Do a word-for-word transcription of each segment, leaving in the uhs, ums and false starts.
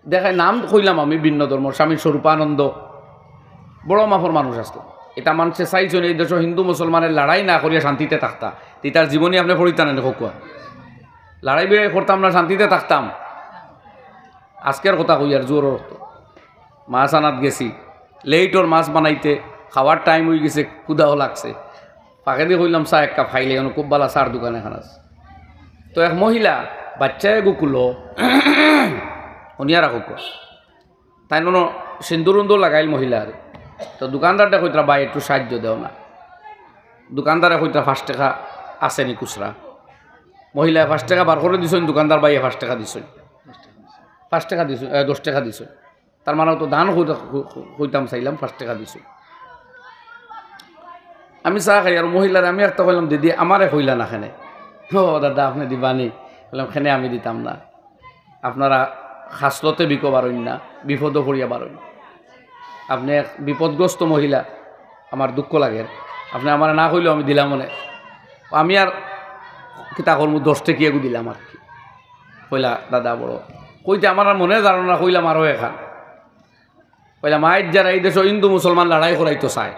দেখাই নাম কইলাম আমি ভিন্ন ধর্ম, স্বামী স্বরূপানন্দ, বড় মাপর মানুষ আছলা। ইতা মানষে চাইছইন এই দেশো হিন্দু মুসলমানের লড়াই না করিয়া শান্তিতে থাকতা, তে ইতার জীবনী আপনে পড়িতা না নি কউক্কা? লড়াই বিড়াই করতাম না, শান্তিতে থাকতাম। আজকের কথা কইয়ার, জোর অর্থ মাছ আনাত গেছি, লেইটর মাছ বানাইতে, খাওয়ার টাইম অইগেছে, ক্ষুধাও লাগছে। ফাঁকেদি কইলাম, "চা এক কাপ খাইলে, অনো খুব ভালা চার দোকান এখান আছে।" তো এক মহিলা বাচ্চা এগু কুলো, অনিয়া রাখো, তাইন অনো সিন্দুর উন্দুর লাগাইল মহিলার। তো দোকানদাররে কইতরা, "ভাই, একটু সাহায্য দেও না।" দোকানদারে কইতরা, "পাঁচ টেকা আছে নি খুচরা?" মহিলায় পাঁচ টেকা বার করি দিছইন, দোকানদার ভাইয়ে পাঁচ টেকা দিছইন, পাঁচ টেকা দিছইন, এ, দশ টেকা দিছইন। তার মানে তো দান কইতা-, কইতাম চাইলাম, পাঁচ টেকা দিছইন। আমি চা খাই, আর মহিলারে আমি একটা কইলাম, "দিদি, আমারে কইলা না কেনে?" "ও দাদা, আপনে দিবা নি?" কইলাম, "কেনে আমি দিতাম না, আপনারা খাছলতে বিকো বারইন না, বিপদো পড়িয়া বারইন। আপনে এক বিপদগ্রস্ত মহিলা, আমার দুঃখ লাগের, আপনে আমারে না কইলেও আমি দিলাম অনে। আমি আর কিতা করমু, দশ টেকা এগু দিলাম আর কি।" কইলা, "দাদা বড়।" কইতে আমার আর মনে ধারণা, কইলাম আরো এখান। কইলাম, "আইজ যারা এই দেশো হিন্দু মুসলমান লড়াই করাইতো চায়,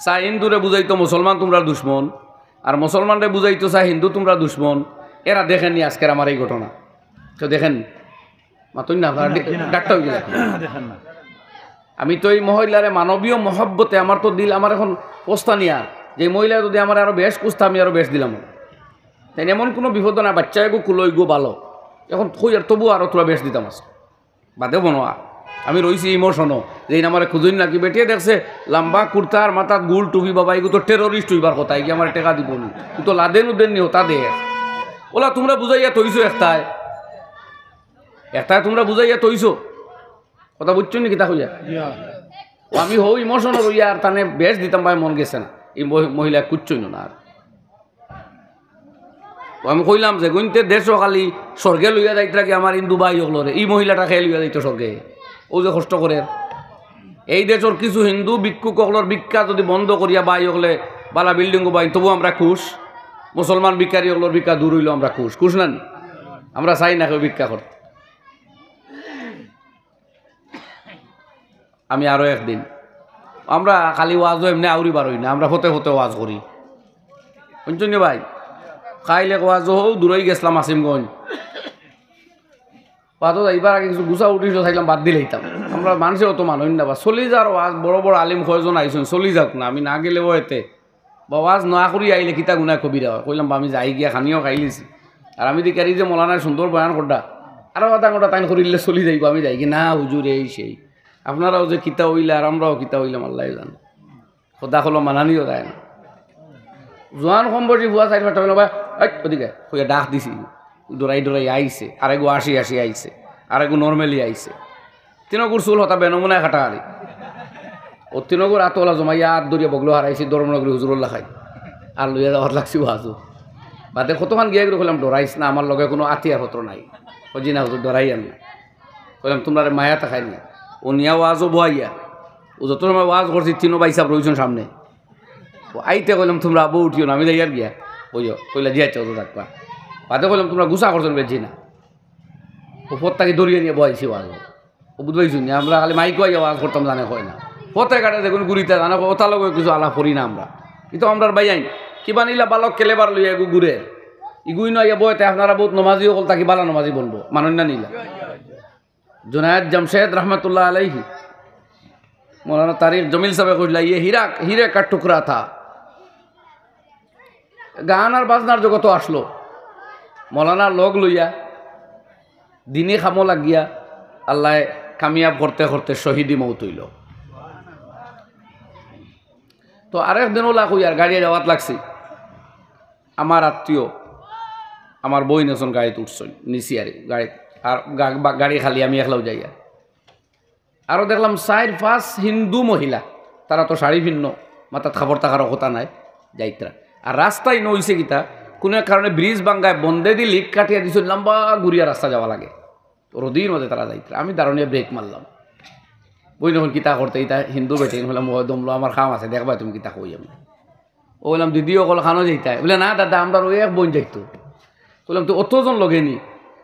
চায় হিন্দুরে বুঝাইতো মুসলমান তুমরার দুশমন, আর মুসলমানরে বুঝাইতো চায় হিন্দু তুমরার দুশমন, এরা দেখেননি আজকের আমার এই ঘটনা? কেউ দেখেননি?" মাতইন না আপনারা, না, ডে-, জি না। ডাকটা অই গেল। দেখেন না। আমি তো এই মহিলারে মানবীয় মহব্বতে আমার তো দিল, আমার এখন পোস্তা নিয়ার, যে মহিলা যদি আমার আরো বেশ কুস্তা, আমি আরো বেশ দিলাম। তাই এমন কোনো বিপদ না, বাচ্চা এগু কুলো এগু ভালো, এখন কই আর তবু আরো থুড়া বেশ দিতাম আছে। বাদে বনোয়া, আমি রইছি ইমোশনো, যে এই নামারে খুঁজইন নাকি, বেটিয়ে দেখছে লম্বা কুর্তা আর মাথাত গুল টুপি, বাবা, এগু তো টেরোরিস্ট অইবার কথা, এগু আমার টেকা দিব নি, এগু তো লাদেন উদেন নি, হতা দে। ওলা তুমরা বুঝাইয়া থইছো একটায়, একটায় তুমরা বুঝাইয়া থইছো, কথা বুঝছো নি কিতা কইয়া? ইয়া। ও আমি হউ ইমোশনো রইয়া আর তানে বেশ দিতাম ভাই, মন গেছে না, এই মহি-, মহিলা কুচ্ছইন না আর। ও আমি কইলাম যে গুনতে দেশো খালি স্বর্গে লইয়া যাইতরা কি আমার হিন্দু ভাই অকলরে, ই মহিলাটা খেয়ে লইয়া যাইতো স্বর্গে। ও যে কষ্ট করের, এই দেশর কিছু হিন্দু ভিক্ষুক অকলর ভিক্ষা যদি বন্ধ করিয়া ভাই অকলে বালা বিল্ডিং বাই, তবু আমরা খুশ। মুসলমান ভিক্ষারি অকলর ভিক্ষা দূর অইলো, আমরা খুশ। খুশ না নি? আমরা চাই না কেউ ভিক্ষা করতে। আমি আরো একদিন, আমরা খালি ওয়াজও এমনে আউরি বারই না, আমরা ফতে ফতে ওয়াজ করি, বুঝছো নি ভাই? কাইল এক ওয়াজও হউ দূরই গেছলাম আসিমগঞ্জ, ওয়াজও যাইবার আগে কিছু গুছা উঠিস চাইলাম বাদ দিলাইতাম। আমরা মানষে অত মানইন না বা চলি যার ওয়াজ, বড় বড় আলিম কয়জন আইছইন, চলি যাউক না, আমি না গেলেও এতে বা ওয়াজ না করি আইলে কিতা গুনাহ কবিরা অয়। কইলাম, "বা আমি যাই গিয়া খানিও খাইলিছি।" আর আমি দেখি আর এই যে মৌলানায় সুন্দর বয়ান করডা, আরো আধা ঘন্টা তাইন করিলে চলি যাইবো, আমি যাই কি না হুজুর এই সেই। আপনারাও যে কিতা অইলা আর আমরাও কিতা অইলাম আল্লায় জানে। খোদা খলো মানানিও যায় না। জোয়ান কম বয়সী ফুয়া চাইর পাঁচটা কইলো, "ভাই, এই ওদিকে," কইয়া ডাক দিছি। ডরাই ডরাই আইছে, আরেগু আসি আসি আইছে, আরেগু নরমালি আইছে। তিনগুর চুল হতা বেনমুনায় কাটা আরি। ও তিনগুর আত ওলা জমাইয়া আত ধরিয়া বগলো হারাইছি, ধর্মনগরী হুজুরর লাখাই। আর লইয়া যাওয়ার লাগছি ওয়াজও। বাদে কতক্ষণ গিয়া গিয়ে কইলাম, "ডরাইস না, আমার লগে কোনো আতিয়ার পত্র নাই।" ও, "জি না হুজুর, ডরাই আর না।" কইলাম, "তোমরা রে মায়া তাকাই নি।" ও নিয়া ওয়াজও বহাইয়া। ও যত সময় ওয়াজ করছি, তিনো ভাই সাহেব রইছইন সামনে। ও আইতে কইলাম, "তোমরা আবু উঠিও না, আমি যাই আর গিয়া।" ওই কইলা, "জি আচ্ছা, হুজুর রাখবা।" বাদে কইলাম, "তোমরা গুছা করছো নি?" "জি না।" ও ফত থাকি দড়িয়ে নিয়ে বহাইছি ওয়াজ। ও বুঝবাইছইন নি, আমরা খালি মাইকো আইয়া ওয়াজ করতাম জানে কয় না। ফতে ঘাটে দেখুন গুরিতা জানে কয়, ওতা লগে কিছু আলাপ করি না আমরা। কিন্তু আমরার ভাই আইন, কিবা নিলা বালক কেলেবার লইয়া এগু ঘুরে। ইগুই নয় বইতে আপনারা বহুত নমাজি অকল থাকি বালা নমাজি বনবো। মানইন না নিলা। জুনায়েদ জামশেদ রহমতুল্লাহ আলাইহি, মৌলানা তারিক জমিল সাহেব কইলা, "ইয়ে হীরা, हीरे का टुकड़ा था।" গান আর বাজনার জগতো আসলো, মৌলানার লগ লইয়া, দিনি কামো লাগিয়া, আল্লায় কামিয়াব করতে করতে শহীদি মৌত অইলো। তো আরেক দিন ওলা কইয়ার গাড়িয়ে যাওয়াত লাগছি, আমার আত্মীয়, আমার বইন এজন গাড়িত উঠছইন, নিছি আর গাড়িত, আর গা-, বা-, গাড়ি খালি, আমি একলাউ যাইয়ার। আরো দেখলাম চাইর পাঁচ হিন্দু মহিলা, তারা তো শাড়ি পিন্নো, মাথাত কাপড় থাকারও কথা নাই, যাইতরা। আর রাস্তায় নইছে কিতা, কোনো এক কারণে ব্রিজ ভাঙ্গায় বন্দেদি লিক কাটিয়া দিছইন, লম্বা ঘুরিয়া রাস্তা যাওয়া লাগে। রোদির মাঝে তারা যাইতরা। আমি দাঁড়ানিয়া ব্রেক মারলাম। বইন অখন কিতা করতে, ইতা হিন্দু বেটিন, কইলাম, "ও দমলো, আমার কাম আছে, দেখবায় তুমি কিতা কই আমি।" ও কইলাম, "দিদি অকল কানো যাইতায়?" বুলে, "না দাদা, আমরার ওই এক বইন যাইতো।" কইলাম, "তো অতজন লগে নি?"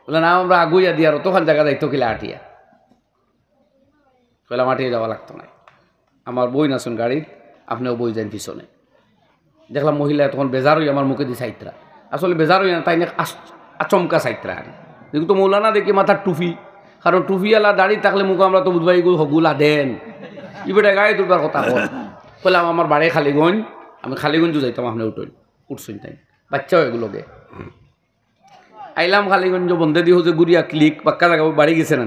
বুলে, "না, আমরা আগুইয়া দিয়ার অতখান জাগা যাইতো কিলা আটিয়া।" কইলাম, "আটিয়া যাওয়া লাগতো নায়, আমার বইন আছইন গাড়িত, আপনেও বই যাইন পিছনে।" দেখলাম মহিলা তখন বেজার অইয়া আমার মুখেদি চাইত্রা। আসলে বেজার অইয়া না, তাইন এক আচ-, আচমকা চাইত্রা আর। দেখি তো মৌলানা দেখি মাথার টুপি, কারণ টুপিআলা দাড়ি থাকলে মুখো আমরা তো বুঝবায় ইগু হগু লাদেন। ই বেটায় গাড়িত উঠবার কথা কয়। কইলাম, "আমার বাড়ি খালিগঞ্জ, আমি খালিগঞ্জো যাইতাম, আপনে উঠইন।" উঠছইন তাইন, বাচ্চাও এগুলোকে। আইলাম খালিগঞ্জ বন্দেদি হজে ঘুরিয়া ক্লিক, বাক্কা জাগা বাড়ি গেছে না।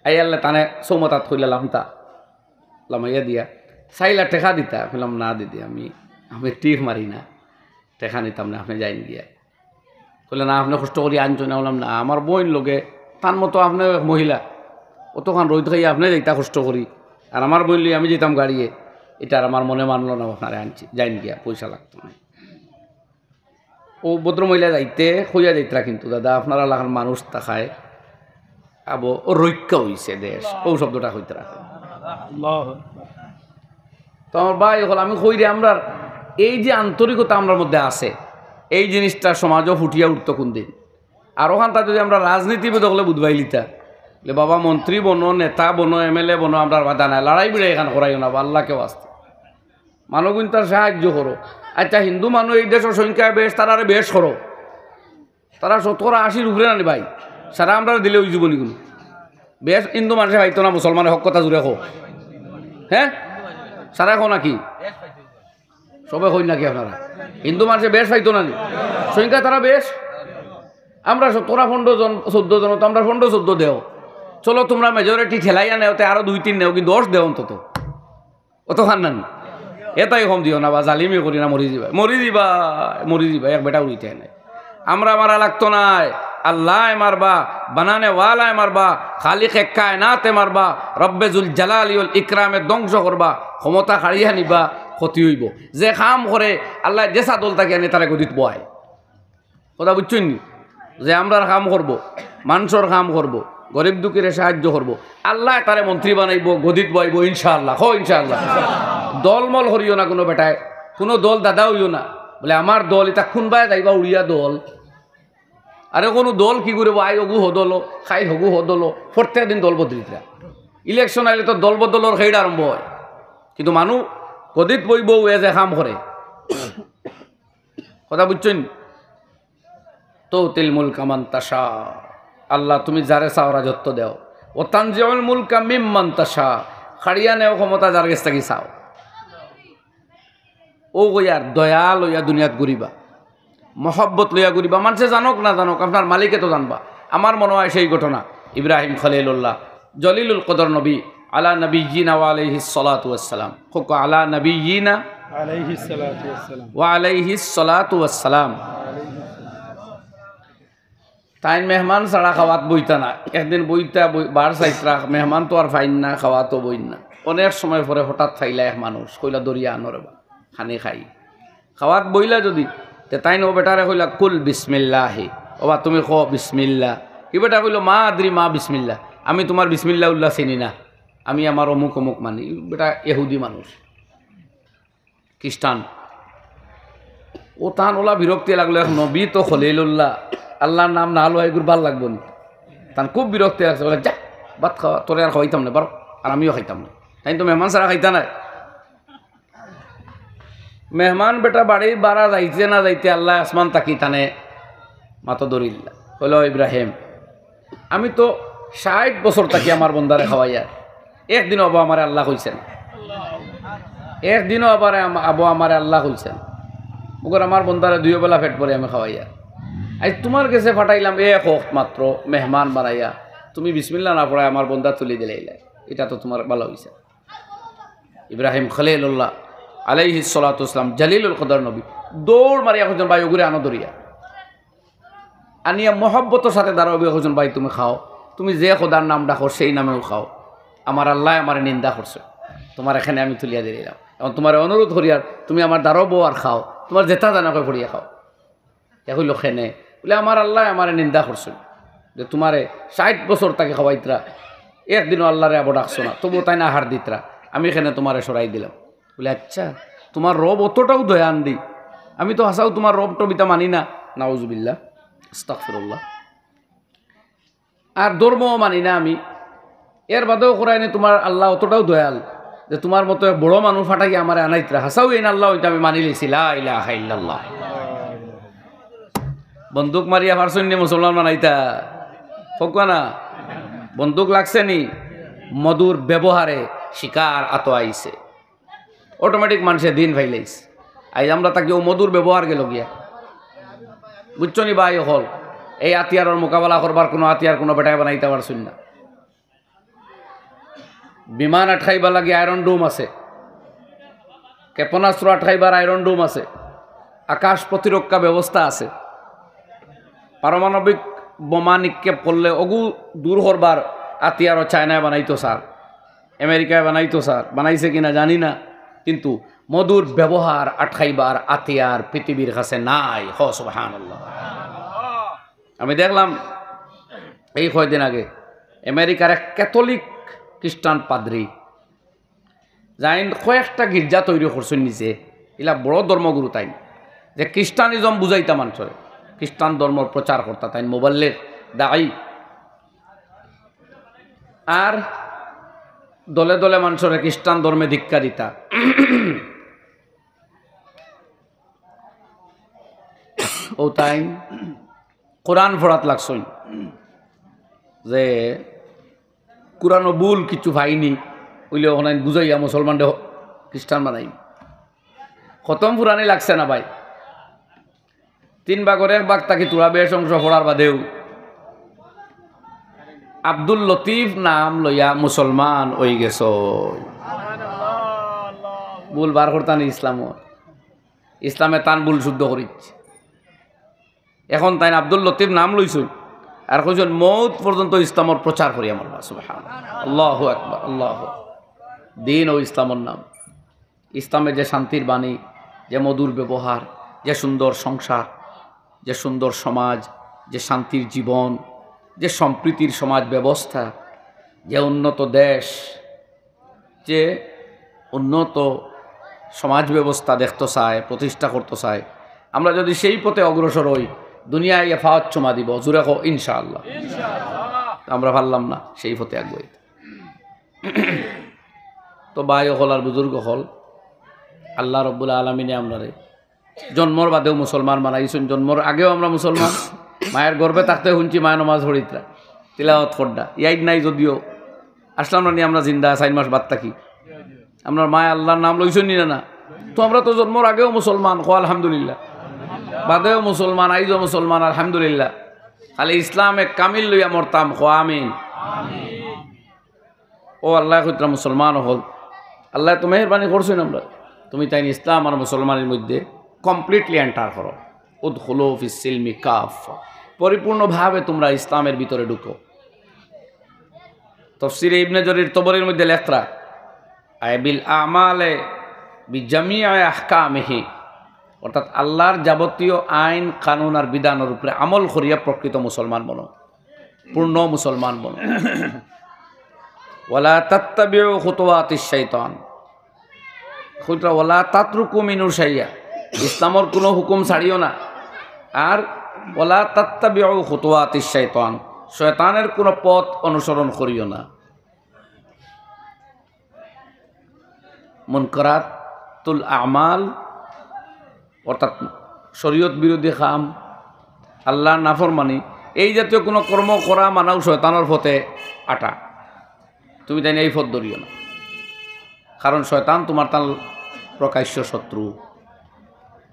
আইয়ারলে তানে সৌমতাত কইলা লামতা, লামাইয়া দিয়া। চাইলা টেকা দিতা, কইলাম, "না দিদি, আমি, আমি টিপ মারি না, টেকা নিতাম না, আপনে যাইন গিয়া।" কইলা, "না, আপনে কষ্ট করি আনছইন না।" বললাম, "না, আমার বইন লগে, তান মতো আপনেও এক মহিলা, অতখান রইদ খাইয়া আপনে যাইতা কষ্ট করি, আর আমার বইন লই আমি যাইতাম গাড়িয়ে, ইটা আর আমার মনে মানলো না, আপনারে আনছি, যাইন গিয়া, পয়সা লাগতো না।" ও ভদ্রমহিলা যাইতে কইয়া যাইতরা, কিন্তু দাদা, আপনারা লাখান মানুষ থাকায় আবো ও রক্ষা অইছে দেশ, ও শব্দটা কইতরা। তো আমার ভাই অকল, আমি কইরে, আমরার এই যে আন্তরিকতা আমরার মধ্যে আছে, এই জিনিসটা সমাজও ফুটিয়া উঠতো কোন দিন। আর ওখানটা যদি আমরা রাজনীতিবিদ অকলে বুঝবাইলিতা, যে বাবা মন্ত্রী বনো, নেতা বনো, এমএলএ বনো, আমরার বাধা নাই, লড়াই বিড়াই এখান করাইও না, আল্লাহকে ওয়াস্তে। মানবতার সাহায্য করো। আচ্ছা, হিন্দু মানুষ এই দেশর সংখ্যা বেশ, তারারে বেশ করো। তারা শতকরা আশির উপরে নানি ভাই, সারা আমরারে দিলে অইযিবো নি কুনু? বেশ হিন্দু মানষে পাইতো না, মুসলমানে হক কথা জুরে কও। হ্যাঁ, সারা কও নাকি? সবে কইন নাকি আপনারা? হিন্দু মানষে বেশ পাইতো না নি? সংখ্যা তারা বেশ। আমরা শতকরা পনেরো জন, চোদ্দ জন, তো আমরা পনেরো চোদ্দ দেও। চলো, তোমরা মেজরিটি ঠেলাইয়া নেও, তে আরো দুই তিন নেও, কিন্তু দশ দেও অন্তত। অত খান নানি? এটাই কম দিও না বা, জালিমি করি না, মরি যিবা, মরি যিবা, মরি যিবা, এক বেটা উড়িতে নাই। আমরা মারা লাগতো নায়, আল্লায় মারবা, বানানে ওয়ালায় মারবা, খালিকে কায়নাতে মারবা, রব্বে জুল জালালি ওয়াল ইকরামে ধ্বংস করবা, ক্ষমতা কাড়িয়া নিবা, ক্ষতি অইবো। যে কাম করে, আল্লায় যেছা দল থাকি আনে তারে গদিত বয়। কথা বুঝছইন নি? যে আমরার কাম করবো, মানষর কাম করবো, গরিব দুঃখীরে সাহায্য করবো, আল্লায় তারে মন্ত্রী বানাইবো, গদিত বওয়াইবো, ইনশাআল্লাহ। কও ইনশাআল্লাহ। দলমল করিও না কুনু বেটায়, কুনু দল দাদা অইও না। বলে, "আমার দল, ইতা কুনবায় যাইবা উড়িয়া দল।" আরে কুনু দল কি করিবো, আই হগু হদলো, খাই হগু হদলো, প্রত্যেক দিন দল বদলিতরা। ইলেকশন আইলে তো দল বদলর খেইড় আরম্ভ অয়। কিন্তু মানুষ গদিত বইবো, এ যে কাম করে। কথা বুঝছইন? তুতিল মুলকা মান তাশা, আল্লাহ তুমি যারে চাও রাজত্ব দেও। ওয়া তানজিউল মুলকা মিম্মান তাশা, কাড়িয়া নেও ক্ষমতা যার গেছ থাকি চাও। ও গইয়ার দয়া লইয়া দুনিয়াত ঘুরিবা, মহব্বত লইয়া ঘুরিবা, মানষে জানউক না জানউক, আপনার মালিকে তো জানবা। আমার মনো অয় সেই ঘটনা, ইব্রাহিম খলিলুল্লাহ, জলিলুল কদর নবী, আলা নবিয়্যিনা ওয়া আলাইহিস সালাতু ওয়াস সালাম। কউক্কা আলা নবিয়্যিনা আলাইহিস সালাতু ওয়াস সালাম। ওয়া আলাইহিস সালাতু ওয়াস সালাম। তাইন মেহমান ছাড়া খাওয়াত বইতা না। একদিন বইতা বই-, বার চাইতরা, মেহমান তো আর পাইন না, খাওয়াতও বইন না। অনেক সময় পরে হঠাৎ পাইলা এক মানুষ, কইলা, "ধরিয়া আনো রে বা, খানি খাই।" খাওয়াত বইলা যদি, তে তাইন ও বেটারে কইলা, "কুল বিসমিল্লাহি।" ও বা, তুমি কও বিসমিল্লাহ। ই বেটা কইলো, "মা আদরি মা বিসমিল্লাহ।" আমি তুমার বিসমিল্লাহ উল্লাহ চিনি না, আমি আমার অমুক অমুক মানি। ই বেটা এহুদি মানুষ, খ্রিস্টান। ও তান ওলা বিরক্তি লাগলো, এক নবী তো খলিলুল্লাহ, আল্লাহর নাম না লওয়া এগুর ভালা লাগবো নি? তান খুব বিরক্তি লাগছে, বলে, "যা, ভাত খাওয়া, তোরে আর খাওয়াইতাম না, বারো, আর আমিও খাইতাম না।" তাইন তো মেহমান ছাড়া খাইতা নায়। মেহমান বেটা বাড়ি বারা যাইতে না যাইতে আল্লায় আসমান থাকি তানে মাতো ধরিলা। কইলো, "ইব্রাহিম, আমি তো ষাইট বছর থাকি আমার বন্দারে খাওয়াইয়ার, একদিনও আবো আমারে আল্লাহ কইছে না, একদিনও আবার আম-, আবো আমারে আল্লাহ কইছে না। মগর আমার বন্দারে দুইও বেলা পেট ভরি আমি খাওয়াইয়ার। আইজ তুমার গেছে পাঠাইলাম এক অক্ত মাত্র মেহমান বানাইয়া, তুমি বিসমিল্লাহ না পড়ায় আমার বন্দা তুলি দিলাইলায়, ইটা তো তুমার ভালা অইছে না।" ইব্রাহিম খলিলুল্লাহ আলাইহিস সালাতু ওয়াস সালাম, জলিলুল কদর নবী, দৌড় মারিয়া কইছইন, "ভাই, ওগুরে আনো ধরিয়া।" আনিয়া মহব্বতর সাথে দাঁড়াও, কইছইন, "ভাই, তুমি খাও, তুমি যে খোদার নাম ডাকো, সেই নামেও খাও। আমার আল্লায় আমারে নিন্দা করছে, তুমার এখানে আমি তুলিয়া দিলাম। এখন তুমারে অনুরোধ করিয়ার, তুমি আমার দাঁড়াও বও আর খাও, তুমার যেটা জানা কয় পড়িয়া খাও।" তে কইলো, "কেনে?" বলে, "আমার আল্লায় আমারে নিন্দা করছইন যে তুমারে ষাইট বছর থাকি খাওয়াইতরা, একদিনও আল্লারে আবো ডাকছো না, তবু তাইন আহার দিতরা, আমি কেনে তুমারে সরাই দিলাম।" বলে, "আচ্ছা, তুমার রব অতটাও দয়ান্দি? আমি তো হাছাউ তুমার রব টব ইতা মানি না।" নাউজুবিল্লাহ, আস্তাগফিরুল্লাহ। আর ধর্মও মানি না আমি। এর বাদেও কইরায়নি তুমার আল্লাহ অতটাও দয়াল যে তুমার মতো এক বড় মানুষ ফাটাইয়া আমারে আনাইতরা। হাছাউ এইন আল্লাহ অইতা আমি মানি লইছি, লা ইলাহা ইল্লাল্লাহ। বন্দুক মারিয়া পারছইন নি মুসলমান বানাইতা? কউক্কা না। বন্দুক লাগছে নি? মধুর ব্যবহারে শিকার আতো আইছে। Automatic মানষে দিন পাইলাইছে। আইজ আমরা থাকি অউ মধুর ব্যবহার গেলো গিয়া। বুঝছো নি ভাই অকল? এই আতিয়ারর মোকাবেলা করবার কুনু আতিয়ার কুনু বেটায় বানাইতা পারছইন না। বিমান আটকাইবার লাগি Iron Dome আছে, ক্ষেপণাস্ত্র আটকাইবার Iron Dome আছে, আকাশ প্রতিরক্ষা ব্যবস্থা আছে। পারমাণবিক বোমা নিক্ষেপ করলে অগু দূর করবার আতিয়ারও চায়নায় বানাইতো চার, আমেরিকায় বানাইতো চার, বানাইছে কিনা জানি না, কিন্তু মধুর ব্যবহার আটকাইবার আতিয়ার পৃথিবীর কাছে নাই। হ সুবহানাল্লাহ। আমি দেখলাম এই কয়দিন আগে আমেরিকার এক ক্যাথলিক খ্রিস্টান পাদ্রী যাইন কয়েকটা গির্জা তৈরি করছইন নিজে, ইলা বড় ধর্মগুরু তাইন, যে খ্রিস্টানিজম বুঝাইতা মানষরে, খ্রিস্টান ধর্মর প্রচার করতা তাইন, মোবাল্লেগ, দায়ী। আর দলে দলে মানষরে খ্রিস্টান ধর্মে দীক্ষা দিতা। অউ তাইন কোরআন পড়াত লাগছইন যে কোরআনো ভুল কিছু পাইনি, অইলে অখান বুঝাইয়া মুসলমানরে হ-, খ্রিস্টান বানাইন। খতম ফুরানি লাগছে না ভাই। তিন ভাগর এক ভাগ থাকি থুড়া বেশ অংশ পড়ার বাদেউ আব্দুল লতিফ নাম লইয়া মুসলমান অইগেছইন। ভুল বার করতা নি ইসলামর। ইসলামে তান ভুল শুদ্ধ করিছে। এখন তাইন আব্দুল লতিফ নাম লইছইন আর কইছইন, "মউত পর্যন্ত ইসলামর প্রচার করিয়া মরমু।" সুবহানাল্লাহ। আল্লাহু আকবার, আল্লাহু আকবার। দ্বীন অউ ইসলামর নাম। ইসলামে যে শান্তির বাণী, যে মধুর ব্যবহার, যে সুন্দর সংসার, যে সুন্দর সমাজ, যে শান্তির জীবন, যে সম্প্রীতির সমাজ ব্যবস্থা, যে উন্নত দেশ, যে উন্নত সমাজ ব্যবস্থা দেখতো চায়, প্রতিষ্ঠা করতো চায়, আমরা যদি সেই পথে অগ্রসর অই, দুনিয়ায় এ ফাওত চুমা দিব। জুরে কও, ইনশাআল্লাহ। তো আমরা পারলাম না সেই পথে আগুয়াইতে। তো ভাই অকল আর বুজুর্গ অকল, আল্লাহ রব্বুল আলামিনে আমরারে জন্মর বাদেও মুসলমান বানাইছইন, জন্মর আগেও আমরা মুসলমান। মায়ের গর্ভে থাকতে হুনছি মায়ে নমাজ পড়িতরা, তিলাওয়াত কররা, ইয়াদ নাই যদিও। আসলাম না নি আমরা জিন্দা চাইর মাস বাদ থাকি? আমরার মায়ে আল্লাহর নাম লইছইন নি না? না। তো আমরা তো জন্মর আগেও মুসলমান, কও আলহামদুলিল্লাহ। বাদেও মুসলমান, আইজও মুসলমান, আলহামদুলিল্লাহ। খালি ইসলামে কামিল লইয়া মরতাম, কও আমিন। ও আল্লাহ কইতরা মুসলমান অকল, আল্লায় তো মেহেরবানি করছইন আমরার, তুমি তাইন ইসলাম আর মুসলমানর মধ্যে completely enter করো। উদখুলু ফিস সিলমি কাফফা, পরিপূর্ণভাবে তোমরা ইসলামের ভিতরে ঢুকো। তফসিরে ইবনে জরির তবরির মধ্যে লেখরা, আই বিল আমালে বিজামিআ আহকামিহি, অর্থাৎ আল্লাহর যাবতীয় আইন, কানুন আর বিধানের উপরে আমল করিয়া প্রকৃত মুসলমান বনো, পূর্ণ মুসলমান বনো। ওয়ালা তাত্তাবিউ খুতুওয়াতিশ শাইতান, কইতরা ওয়ালা তাতরুকু মিনহু শাইয়া, ইসলামর কুনু হুকুম ছাড়িও না। আর ওয়ালা তাত্তাবিউ খুতুওয়াতিশ শাইতান, শয়তানের কুনু পথ অনুসরণ করিও না। মুনকারাতুল আমাল, অর্থাৎ শরীয়ত বিরোধী কাম, আল্লাহর নাফরমানি, এই জাতীয় কুনু কর্ম করা মানেও শয়তানর পথে আটা। তুমি তাইন এই পথ ধরিও না, কারণ শয়তান তুমার তান প্রকাশ্য শত্রু।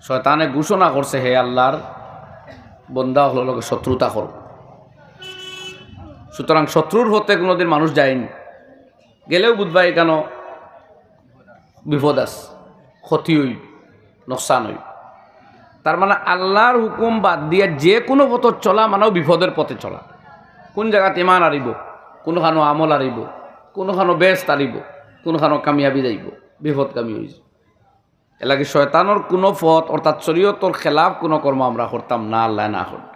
শয়তানে ঘোষণা করছে, হে আল্লাহর বন্দা অকলর লগে শত্রুতা করো। সুতরাং শত্রুর পথে কুনুদিন মানুষ যায়নি, গেলেও বুঝবা এখানো বিপদ আছে, ক্ষতি অইব, নোকসান অইব। তার মানে আল্লাহর হুকুম বাদ দিয়া যে কুনু পথো চলা মানেও বিপদর পথে চলা। কুন জাগাত ইমান হারিব, কুনখানো আমল হারিব, কুনখানো বেহেস্ত হারিব, কুনখানো কামিয়াবি যাইব, বিপদগামী অইযিব। এরলাগি শয়তানর কুনু পথ অর্থাৎ শরীয়তর খেলাফ কুনু কর্ম আমরা করতাম না, আল্লায় না করইন।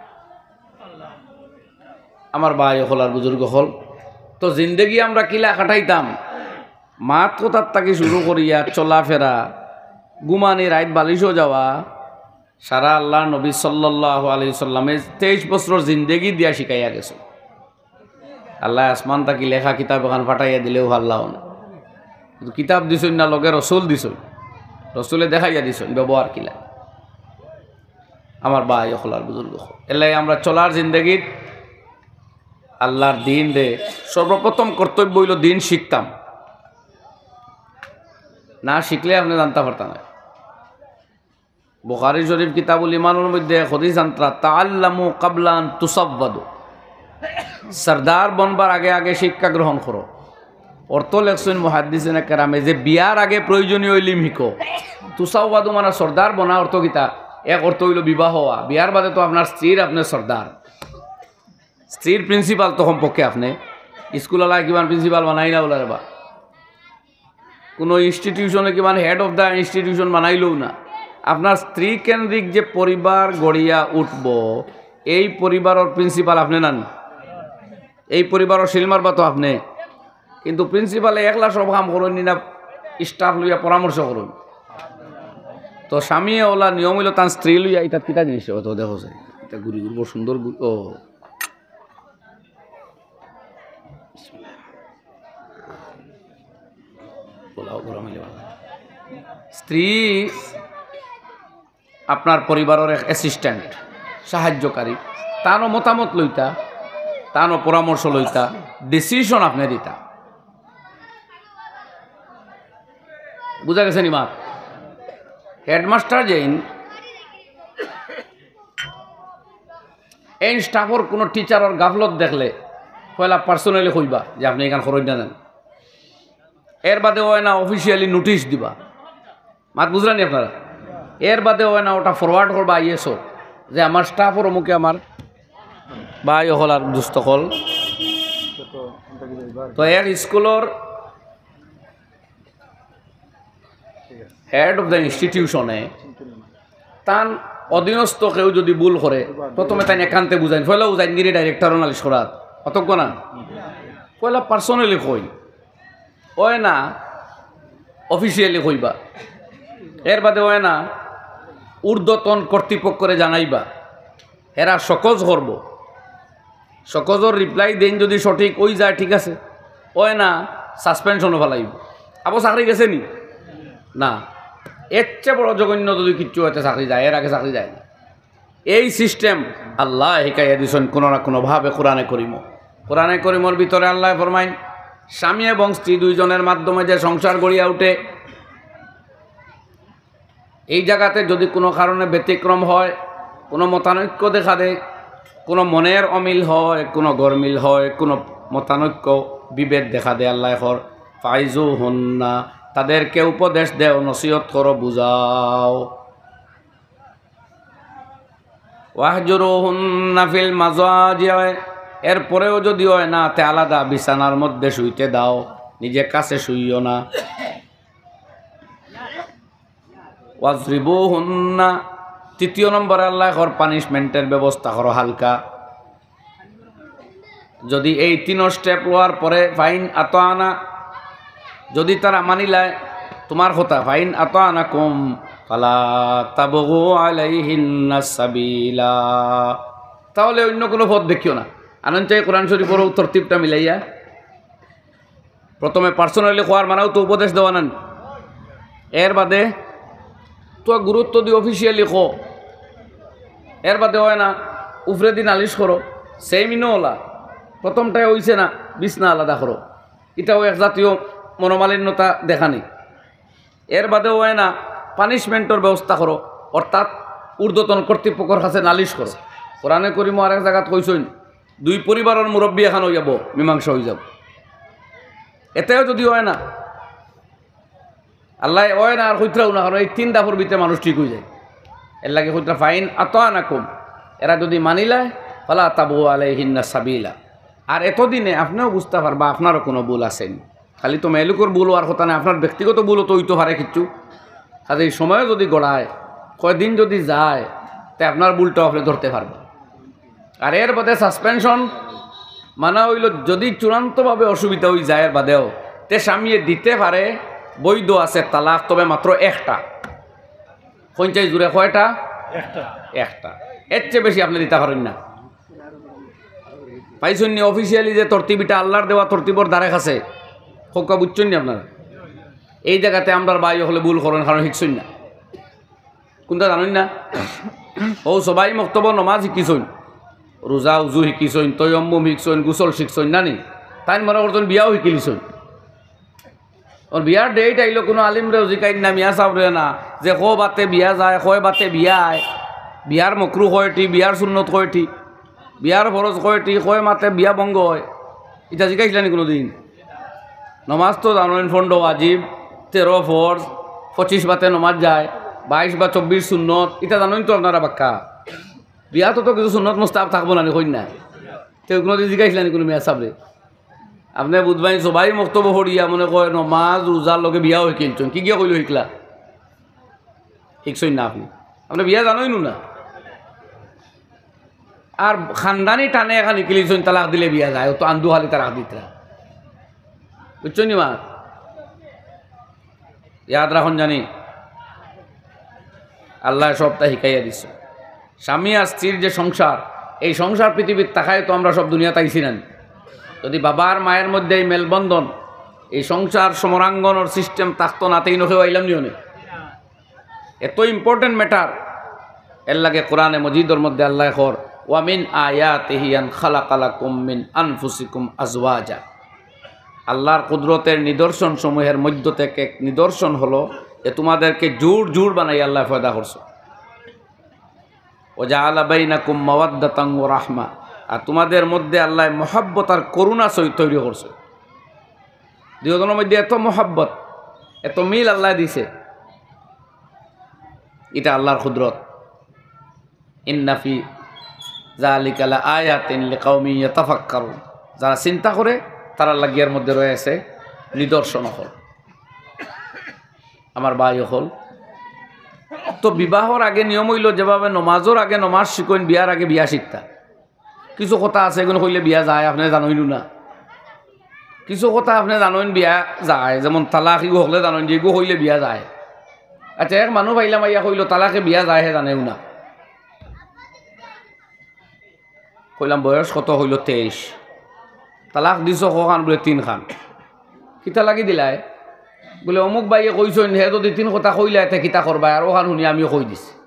আমার ভাই অকল আর বুজুর্গ অকল, তো জিন্দেগি আমরা কিলা কাটাইতাম? মাত কথার থাকি শুরু করিয়া চলাফেরা, ঘুমানি, রাইত বালিশো যাওয়া, সারা আল্লাহর নবী সাল্লাল্লাহু আলাইহি সাল্লামে তেইশ বছরর জিন্দেগি দিয়া শিখাইয়া গেছইন। আল্লায় আসমান থাকি লেখা কিতাব এখান পাঠাইয়া দিলেও পারলাম না। কিন্তু কিতাব দিছইন না, লগে রসুল দিছইন, রসুলে দেখাইয়া দিছইন ব্যবহার কিলা। আমার ভাই অকল আর বুজুর্গ অকল, এর লাগি আমরা চলার জিন্দেগিত আল্লাহর দিন দে সর্বপ্রথম কর্তব্য অইলো দিন শিখতাম। না শিখলে আপনে জানতা পারতা নায়। বুখারী শরীফ কিতাবুল ইমানর মধ্যে এক হাদিস আনতরা, "তাআল্লামু ক্বাবলা আন তুসাওয়াদু।" সর্দার বনবার আগে আগে শিক্ষা গ্রহণ করো। অর্থ লেখছইন মুহাদ্দিসিনে কেরামে যে বিয়ার আগে প্রয়োজনীয় ইলিম শিখো। তুসাওয়াদু মানে সর্দার বনা অর্থ কিতা? এক অর্থ অইলো বিবাহ হওয়া। বিয়ার বাদে তো আপনার স্ত্রীর আপনে সর্দার, স্ত্রীর প্রিন্সিপাল তো কমপক্ষে আপনে। স্কুল আলা কিমান প্রিন্সিপাল বানাইলা বলে রে বা। কোনো ইনস্টিটিউশনে কিমান head of the institution বানাইলেও না। আপনার স্ত্রী কেন্দ্রিক যে পরিবার গড়িয়া উঠবো, এই পরিবারর প্রিন্সিপাল আপনে নানি, এই পরিবারর সিল মারবা তো আপনে। কিন্তু প্রিন্সিপালে একলা সব কাম করইন নি না, স্টাফ লইয়া পরামর্শ করইন। তো স্বামীয়ে ওলা নিয়ম অইলো তান স্ত্রী লইয়া, ইটা কিতা জিনিস? ও তো দেখো যে, ইটা ঘুরি ঘুরি বড় সুন্দর ঘুরি, ও। পোলাও গরম অইলে ভালা। স্ত্রী আপনার পরিবারর এক অ্যাসিস্ট্যান্ট, সাহায্যকারী, তানও মতামত লইতা, তানও পরামর্শ লইতা, ডিসিশন আপনে দিতা। বুঝা গেছে নি মাত? হেডমাস্টার যেইন এইন স্টাফর কোনো টিচারর গাফলত দেখলে পয়লা পার্সোনালি কইবা যে আপনে ইখান করইন না জান। এর বাদে অয় না অফিসিয়ালি নোটিশ দিবা, মাত বুঝরা নি আপনারা? এর বাদে অয় না ওটা ফরওয়ার্ড করবা আইএসও যে আমার স্টাফর অমুকে আমার ভাই অকল আর দোস্ত অকল। তো এক স্কুলর হেড অফ দ্য ইনস্টিটিউশনে তান অধীনস্থ কেউ যদি ভুল করে, প্রথমে তাইন একান্তে বুঝাইন, পয়লা বুঝাইন গিরি ডাইরেক্টরর নালিশ করাত, অতজ্ঞ না, পয়লা পার্সোনালি কইন, অয় না অফিসিয়ালি কইবা, এর বাদে অয় না ঊর্ধ্বতন কর্তৃপক্ষরে জানাইবা, এরা সকজ করবো। সকজর রিপ্লাই দেইন যদি সঠিক অই যায়, ঠিক আছে, অয় না সাসপেনশনও ফালাইবো। আবো চাকরি গেছে নি? না। এর চেয়ে বড় জঘন্য যদি কিচ্ছু অয় তে চাকরি যায়, এর আগে চাকরি যায় না। এই সিস্টেম আল্লায় হিকাইয়া দিছইন কোনো না কোনোভাবে কোরআনে করিমো। কোরআনে করিমর ভিতরে আল্লায় ফরমাইন, স্বামী এবং স্ত্রী দুইজনের মাধ্যমে যে সংসার গড়িয়া উঠে, এই জাগাতে যদি কোনো কারণে ব্যতিক্রম হয়, কোনো মতানৈক্য দেখা দেয়, কোনো মনের অমিল হয়, কোনো গরমিল হয়, কোনো মতানৈক্য বিভেদ দেখা দেয়, আল্লায় কর, "ফাইজুহুন্না", তাদেরকে উপদেশ দেও, নসিহত করো, বুঝাও। "ওয়াহজুরুহুন্না ফিল মাজাজি", এরপরেও যদি অয় না, তে আলাদা বিছানার মধ্যে শুইতে দাও, নিজে কাছে শুইও না। "ওয়াজরিবুহুন্না", তৃতীয় নম্বরে আল্লায় কর পানিশমেন্টের ব্যবস্থা করো হালকা। যদি এই তিন স্টেপ লওয়ার পরে ফাইন আতানা, যদি তারা মানিলায় তোমার কথা, ফাইন আতানাকুম ফালা তাবগু আলাইহিন্না সাবিলা, তাহলে অন্য কোনো পথ দেখিও না। আনন্দ চাই কোরআন শরীফর তরতিবটা মিলাইয়া প্রথমে পার্সোনালি কওয়ার মানেও তো উপদেশ দেওয়া নানি। এর বাদে তো গুরুত্ব দি অফিসিয়ালি কও। এর বাদে অয় না, উপরেদি নালিশ করো, সেম ইনো ওলা। প্রথমটায় অইছে না, বিছনা আলাদা করো, ইটাও এক জাতীয় মনোমালিন্যতা দেখানি। এর বাদে অয় না, পানিশমেন্টর ব্যবস্থা করো, অর্থাৎ ঊর্ধ্বতন কর্তৃপক্ষর কাছে নালিশ করো। কোরআনে করিমো আরেক জাগাত কইছইন, দুই পরিবারর মুরব্বি এখান অইযাবো, মীমাংসা অইযাবো। এতেও যদি অয় না, আল্লায় অয় না আর কইতরাও না, কারণ এই তিন দাফর ভিতরে মানুষ ঠিক অইযায়। এর লাগি কইতরা ফাইন আতানাকুম, এরা যদি মানিলায়, ফালা তাবগু আলাইহিন্না সাবিলা। আর এতদিনে আপনেও বুঝতা পারবা আপনারও কোনো ভুল আছে নি। খালি তো মেয়েলোকর ভুল অওয়ার কথা নায়, আপনার ব্যক্তিগত ভুলও তো অইতো পারে কিচ্ছু। কাজে এই সময়ও যদি গড়ায়, কয়দিন যদি যায়, তে আপনার ভুলটাও আপনে ধরতে পারবা। আর এর বাদে সাসপেনশন মানা অইলো, যদি চূড়ান্তভাবে অসুবিধা অই যায় এর বাদেও, তে স্বামীয়ে দিতে পারে, বৈধ আছে তালাক, তবে মাত্র একটা। কইন চাই জুরে কয়টা? একটা। একটা। এর চেয়ে বেশি আপনে দিতা পারইন না। পাইছইন নি? অফিসিয়ালি যে তরতিব, ইটা আল্লার দেওয়া তরতিবর ধারে কাছে। কউক্কা বুঝছইন নি আপনারা? এই জাগাতে আমরার ভাই অকলে ভুল করইন, কারণ হিকছইন না। কুনটা জানইন না? অউ সবাই মক্তবো নমাজ হিকিছইন, রুজা উজু হিকিছইন, তৈয়ম্মুম হিকছইন, গুসল শিখছইন না নি? তাইন মনে করছইন বিয়াও হিকিলিছইন। অর বিয়ার ডেট আইলো, কুনু আলিমরেও জিকাইন না, মিয়া সাবরে না, যে কয় বাতে বিয়া যায়, কয় বাতে বিয়া আয়, বিয়ার মকরু কয়টি, বিয়ার সুন্নত কয়টি, বিয়ার ফরজ কয়টি, কয় মাতে বিয়া ভঙ্গ অয়, ইটা জিকাইছলা নি কুনুদিন? নমাজ তো জানইন, পনরো ওয়াজিব, তেরো ফরজ, পঁচিশ বাতে নমাজ যায়, বাইশ বা চব্বিশ সুন্নত, ইটা জানইন তো আপনারা বাক্কা। বিয়াত তো কিছু সুন্নত মুস্তাহাব থাকবো না নি, কইন না? তে কুনুদিন জিকাইছলা নি কুনু মিয়া সাবরে? আপনে বুঝবাইন সবাই মক্তবো পড়িয়া মনে কয় নমাজ রুজার লগে বিয়াও হিকিলিছইন। কিগিয়ে কইলো হিকলা? হিকছইন না আপনে। আপনে বিয়া জানইনউ না। আর খানদানি টানে এখান হিকিলিছইন, তালাক দিলে বিয়া যায়, অউ তো আন্দু খালি তালাক দিতরা। বুঝছইন নি মা? ইয়াদ রাখইন জানি, আল্লায় সবটা হিকাইয়া দিছে। স্বামী আর স্ত্রীর যে সংসার, এই সংসার পৃথিবীত থাকায় তো আমরা সব দুনিয়াত আইছি না নি? যদি বাবার মায়ের মধ্যে এই মেলবন্ধন, এই সংসার সমরাঙ্গনর সিস্টেম থাকতো না, তে ইনো কেউ আইলাম নি অনে? এত ইম্পর্টেন্ট ম্যাটার। এর লাগি কোরআনে মজিদর মধ্যে আল্লায় কর, "ওয়া মিন আয়াতিহি আন খালাকা লাকুম মিন আনফুসিকুম আজওয়াজা।" আল্লার কুদরতের নিদর্শন সমূহের মধ্য থেকে এক নিদর্শন হলো যে তোমাদেরকে জুড় জুড় বানাই আল্লায় পয়দা করছে। "ওয়া জাআলা বাইনাকুম মাওয়াদ্দাতান ওয়া রাহমা", আর তোমাদের মধ্যে আল্লায় মহব্বত আর করুণা সৈ-, তৈরি করছে। দুইজনর মধ্যে এত মহব্বত, এত মিল আল্লায় দিছে, ইটা আল্লার কুদরত। "ইন্না ফি যালিকা লাআয়াতিন লিকাউমিন ইয়াতাফাক্কারুন।" যারা চিন্তা করে, তারার লাগি এর মধ্যে রয়েছে নিদর্শন অকল। আমার ভাই অকল, তো বিবাহর আগে নিয়ম অইলো যেভাবে নমাজর আগে নমাজ শিখইন, বিয়ার আগে বিয়া শিখতা। কিছু কথা আছে, এগুন কইলে বিয়া যায়, আপনে জানইনউ না। কিছু কথা আপনে জানইন বিয়া যায়, যেমন তালাক, ইগু হকলে জানইন যে ইগু কইলে বিয়া যায়। আচ্ছা, এক মানুষ পাইলাম আইয়া কইলো, "তালাকে বিয়া যায়?" হে জানেউ না। কইলাম, "বয়স কত?" কইলো, "তেইশ।" "তালাক দিছো কখান?" বুলে, "তিনখান।" "কিতা লাগি দিলায়?" বুলে, "অমুক ভাইয়ে কইছইন, হে যদি তিন কথা কইলায়, তে কিতা করবায়?" আর অখান হুনি আমিও কই দিছি।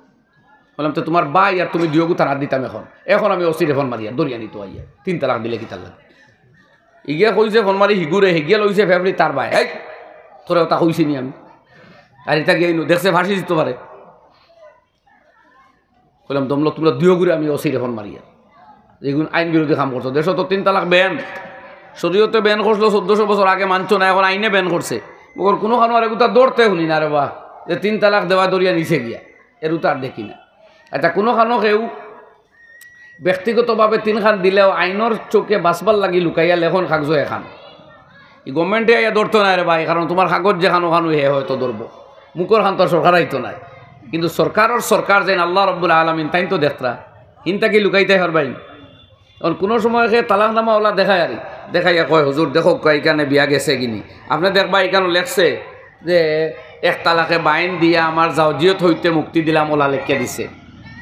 কইলাম, "তে তুমার ভাই আর তুমি দুইওগু থানাত দিতাম অখন। অখন আমি ওসিরে ফোন মারিয়ার, ধরিয়া নিতো আইয়া। তিন তালাক দিলে কিতার লাগি?" ইগিয়া কইছে ফোন মারি হিগুরে, হিগিয়া লইছে ফেফড়ি তার ভাই। "এই, তোরে ওটা কইছি নি আমি?" আর ইটা গিয়া ইনো দেখছে ফাঁসি দিতো পারে। কইলাম, "দমলো তুমরা দুইওগুরে আমি ওসিরে ফোন মারিয়ার।" যেগুন আইন বিরোধী কাম করছো। দেশো তো তিন তালাক ব্যান। শরীয়তে ব্যান করছিল চৌদ্দশো বছর আগে, মানছো না, অখন আইনে ব্যান করছে। মগর কুনু কানো আর এগুতা ধরতে হুনি না রে বা, যে তিন তালাক দেওয়া ধরিয়া নিছে গিয়া। এরু তো আর দেখি না। আচ্ছা, কুনু কানো কেউ ব্যক্তিগতভাবে তিনখান দিলেও আইনর চোখে বাঁচবার লাগি লুকাইয়া লেখইন কাগজো এখান। ই গভর্নমেন্টে আইয়া ধরতো নায় রে ভাই, কারণ তুমার কাগজ যেখান অখান হে হয়তো ধরবো। মুখর খান তো আর সরকার আইতো নায়। কিন্তু সরকারর সরকার যেইন আল্লাহ রব্বুল আলামিন, তাইন তো দেখতরা। হিন থাকি লুকাইতায় পারবাইন। অখন কুনু সময় কে তালাকনামা ওলা দেখায় আরি, দেখাইয়া কয়, "হুজুর, দেখউক্কা, ইখানে বিয়া গেছে গি নি?" আপনে দেখবা, ইখানো লেখছে যে, "এক তালাকে বাইন দিয়া আমার জাওজিয়ত হইতে মুক্তি দিলাম", ওলা লেখিয়া দিছে।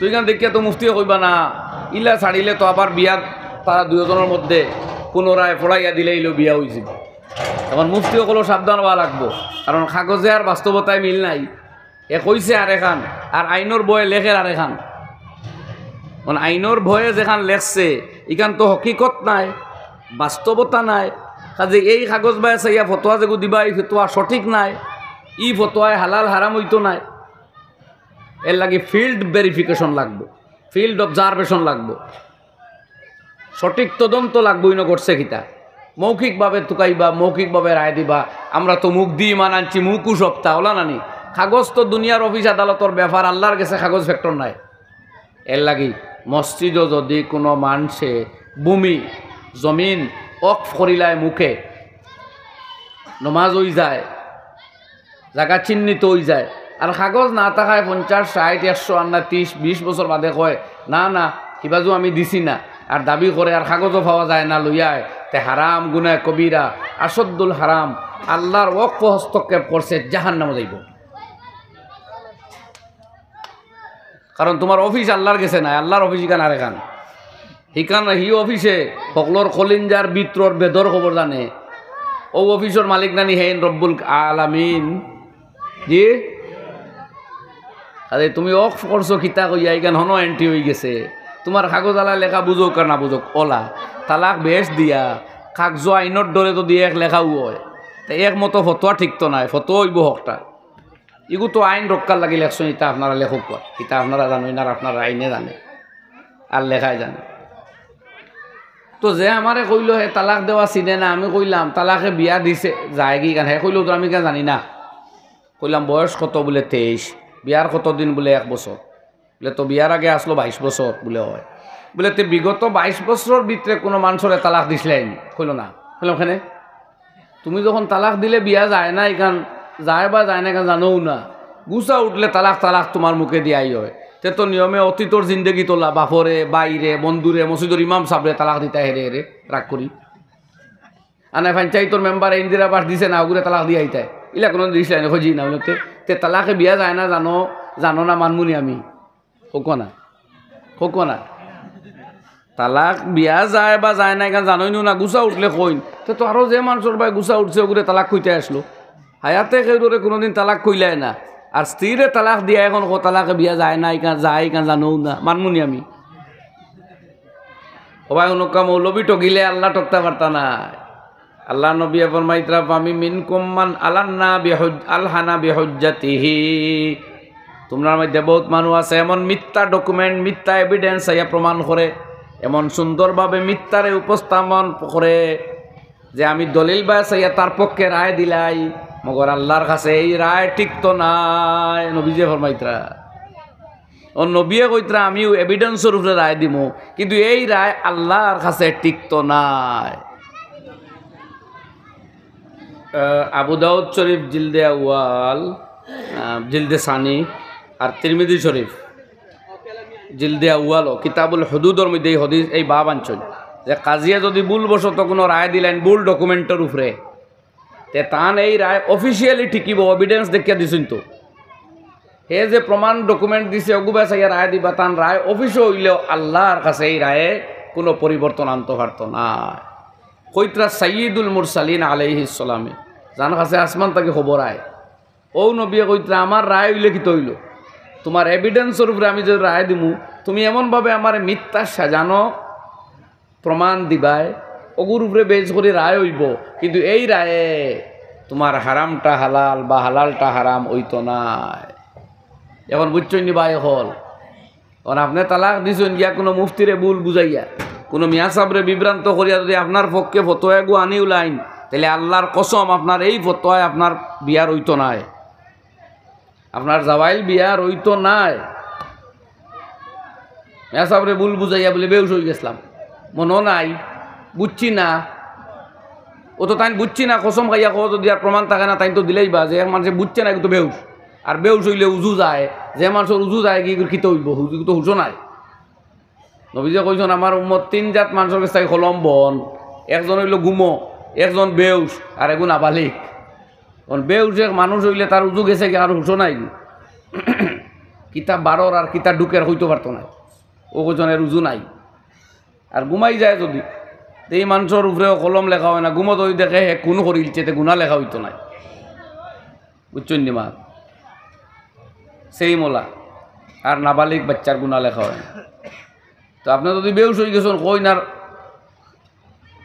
তো ইখান দেখিয়া তো মুফতিয়ে কইবা না, ইলা ছাড়িলে তো আবার বিয়া তারা দুইজনর মধ্যে পুনরায় পড়াইয়া দিলে ইলো বিয়া অইযিবো। অখন মুফতি অকলও সাবধান অওয়া লাগবো, কারণ কাগজে আর বাস্তবতায় মিল নাই। হে কইছে আরেকখান, আর আইনর বয়ে লেখের আরেকখান। অখন আইনর বয়ে যেখান লেখছে, ইখান তো হকিকত নায়, বাস্তবতা নায়। কাজে এই কাগজ বায় চাইয়া ফতোয়া যেগু দিবা, ই ফতোয়া সঠিক নায়, ই ফতোয়ায় হালাল হারাম অইতো নায়। এর লাগি field verification লাগবো, field observation লাগবো। সঠিক তদন্ত লাগবো, ইনো ঘটছে কিতা। মৌখিকভাবে তুকাইবা, মৌখিকভাবে রায় দিবা। আমরা তো মুখ দি ইমান আনছি, মুখউ সপ্তা, ওলা নানি? কাগজ তো দুনিয়ার অফিস আদালতর ব্যাপার, আল্লার গেছে কাগজ factor নায়। এর লাগি মসজিদো যদি কুনু মানষে ভূমি, জমিন ওয়াকফ করিলায় মুখে, নমাজ অইযায়, জাগা চিহ্নিত অইযায়। আর কাগজ না থাকায় পঞ্চাশ, ষাইট, একশো, আর না ত্রিশ, বিশ বছর বাদে কয়, "না, না, হিবাজু আমি দিছি না।" আর দাবি করে আর কাগজও পাওয়া যায় না, লইয়ায়, তে হারাম, গুনাহ কবিরা, আশদ্দুল হারাম, আল্লার ওয়াকফো হস্তক্ষেপ করছে, জাহান্নামো যাইবো। কারণ তুমার অফিস আল্লার গেছে নায়, আল্লার অফিস ইখান আরেকখান। হিকান হি অফিসে হকলর কলিঞ্জার ভিতরর বেদর খবর জানে। অউ অফিসর মালিক নানি হেইন রব্বুল আলামিন। জি? আরে তুমি অফ করছো কিতা কইয়া, ইখান হনো এন্ট্রি অইগেছে। তুমার কাগজ আলা লেখা বুঝউক আর না বুঝউক, অলা তালাক বেশ দিয়া, কাগজ আইনর ডরে যুদি এক লেখাউ অয়, তে এক মতো ফতোয়া ঠিক তো নায়, ফতোয়া অইবো হকটা। ইগু তো আইন রক্ষার লাগি লেখছইন, ইতা আপনারা লেখউক্কা, ইতা আপনারা জানইন আর আপনারা আইনে জানে, আর লেখায় জানে। তো যে আমারে কইলো হে তালাক দেওয়া চিনে না, আমি কইলাম, "তালাকে বিয়া দিছে, যায়গি ইখান?" হে কইলো, "তো আমি ইখান জানি না।" কইলাম, "বয়স কত?" বুলে, "তেইশ।" "বিয়ার কতদিন?" বুলে, "এক বছর।" বুলে, "তো বিয়ার আগে আছলো বাইশ বছর?" বুলে, "অয়।" বুলে, "তে বিগত বাইশ বছরর ভিতরে কুনু মানষরে তালাক দিছলায়নি?" কইলো, "না।" কইলাম, "কেনে?" তুমি যখন তালাক দিলে বিয়া যায় না, ইখান যায় বা যায় না, ইখান জানও না। গুছা উঠলে তালাক, তালাক তুমার মুখে দিয়াই অয়। তে তো নিয়মে অতীতর জিন্দেগি তোলা, বাফরে, বাইরে, বন্ধুরে, মসজিদর ইমাম সাবরে তালাক দিতায় হেরে হেরে, রাগ করি। আনে পঞ্চায়েতর মেম্বারে ইন্দিরা আবাস দিছে না, অগুরে তালাক দিয়া আইতায়। ইলা কুনু দিছলায়নি, কইছি না, বুলে, তে, তে তালাকে বিয়া যায় না, জানো, জানো না, মানমুনি আমি। কউক্কা না, কউক্কা না। তালাক বিয়া যায় বা যায় না, ইখান জানইনউ না, গুছা উঠলে কইন। তে তো আরো যে মানষর বায় গুছা উঠছে, অগুরে তালাক কইতায় আছলো। হায়াতে কেউরে কুনুদিন তালাক কইলায় না। আর স্ত্রীরে তালাক দিয়া এখন কও তালাকে বিয়া যায় না, ইখান যায়, ইখান জানও না, মানমুনি আমি। ও ভাই, হুনউক্কা, মৌলবি ঠগিলে আল্লা ঠগতা পারতা নায়। আল্লার নবীয়ে ফরমাইতরা, "ফামি মিনকুম মান আলান্না বিহুজ-, আলহানা বিহুজ্জাতিহি।" তুমরার মধ্যে বউত মানুষ আছে এমন মিথ্যা document, মিথ্যা evidence আইয়া প্রমাণ করে, এমন সুন্দরভাবে মিথ্যারে উপস্থাপন করে যে আমি দলিল বায় চাইয়া তার পক্ষে রায় দিলাই, মগর আল্লার কাছে এই রায় টিকতো নায়। নবীজিয়ে ফরমাইতরা, ও নবীয়ে কইতরা, "আমিউ evidence-র উপরে রায় দিমু, কিন্তু এই রায় আল্লার কাছে টিকতো নায়।" আহ, আবু দাউদ শরীফ জিলদে আউয়াল, আহ, জিলদে সানি, আর তিরমিজি শরীফ জিলদে আউয়াল ও কিতাবুল হুদুদর মধ্যে এই হাদিস, এই বাব আনছইন যে কাজিয়ে যুদি ভুলবশত কুনু রায় দিলাইন ভুল document-র উপরে, তে তান এই রায় officially টিকিবো, evidence দেখিয়া দিছইন তো। হে যে প্রমাণ document দিছে, অগুবায় চাইয়া রায় দিবা, তান রায় অফিসো অইলেও আল্লার কাছে এই রায়ে কুনু পরিবর্তন আনতো পারতো নায়। কইতরা সাইয়্যিদুল মুরসালিন আলাইহিস সালামে, যান কাছে আসমান থাকি খবর আয়, অউ নবীয়ে কইতরা, "আমার রায় অইলে কিতা অইলো? তুমার evidence-র উপরে আমি যে রায় দিমু, তুমি এমনভাবে আমারে মিথ্যা সাজানো প্রমাণ দিবায়, অগুর উপরে base করি রায় অইবো, কিন্তু এই রায়ে তুমার হারামটা হালাল বা হালালটা হারাম অইতো নায়।" এখন বুঝছইন নি ভাই অকল? এখন আপনে তালাক দিছইন গিয়া কুনু মুফতিরে ভুল বুঝাইয়া, কুনু মিয়া সাবরে বিভ্রান্ত করিয়া যুদি আপনার পক্ষে ফতোয়া এগু আনি উলাইন, তাইলে আল্লার কসম আপনার এই ফতোয়ায় আপনার বিয়ার অইতো নায়। আপনার জামাইল বিয়ার অইতো নায়। মিয়া সাবরে ভুল বুঝাইয়া বুলে বেহুশ অইগেছলাম, মনো নাই, বুঝছি না। অউ তো তাইন বুঝছি না, কসম খাইয়া কও যুদি আর প্রমাণ থাকে না, তাইন তো দিলাইবা যে এক মানষে বুঝছে না, ইগু তো বেহুশ। আর বেহুশ অইলে উজু যায়, যে মানষর উজু যায়গি, ইগুর কিতা অইবো? হুজু তো হুশো নাই। নবীজিয়ে কইছইন, "আমার উম্মত তিন জাত মানষর গেছ থাকি কলম বহন, একজন অইলো গুমো, একজন বেহুশ, আর এগু নাবালিগ।" অখন বেহুশ এক মানুষ অইলে তার উজু গেছেগি, আর হুশো নাই। কিতা বারর আর কিতা ঢুকের কইতো পারতো নায়। অউ কয়জনর উজু নাই। আর ঘুমাই যায় যুদি, তে ই মানষর উপরেও কলম লেখা অয় না, ঘুমো যুদি দেখে হে খুন করিলছে, তে গুনা লেখা অইতো নায়। বুঝছইন নি মা? সেই মোলা আর নাবালিগ বাইচ্চার গুনা লেখা অয় না। তো আপনে যুদি বেহুশ অইগেছইন, কইন আর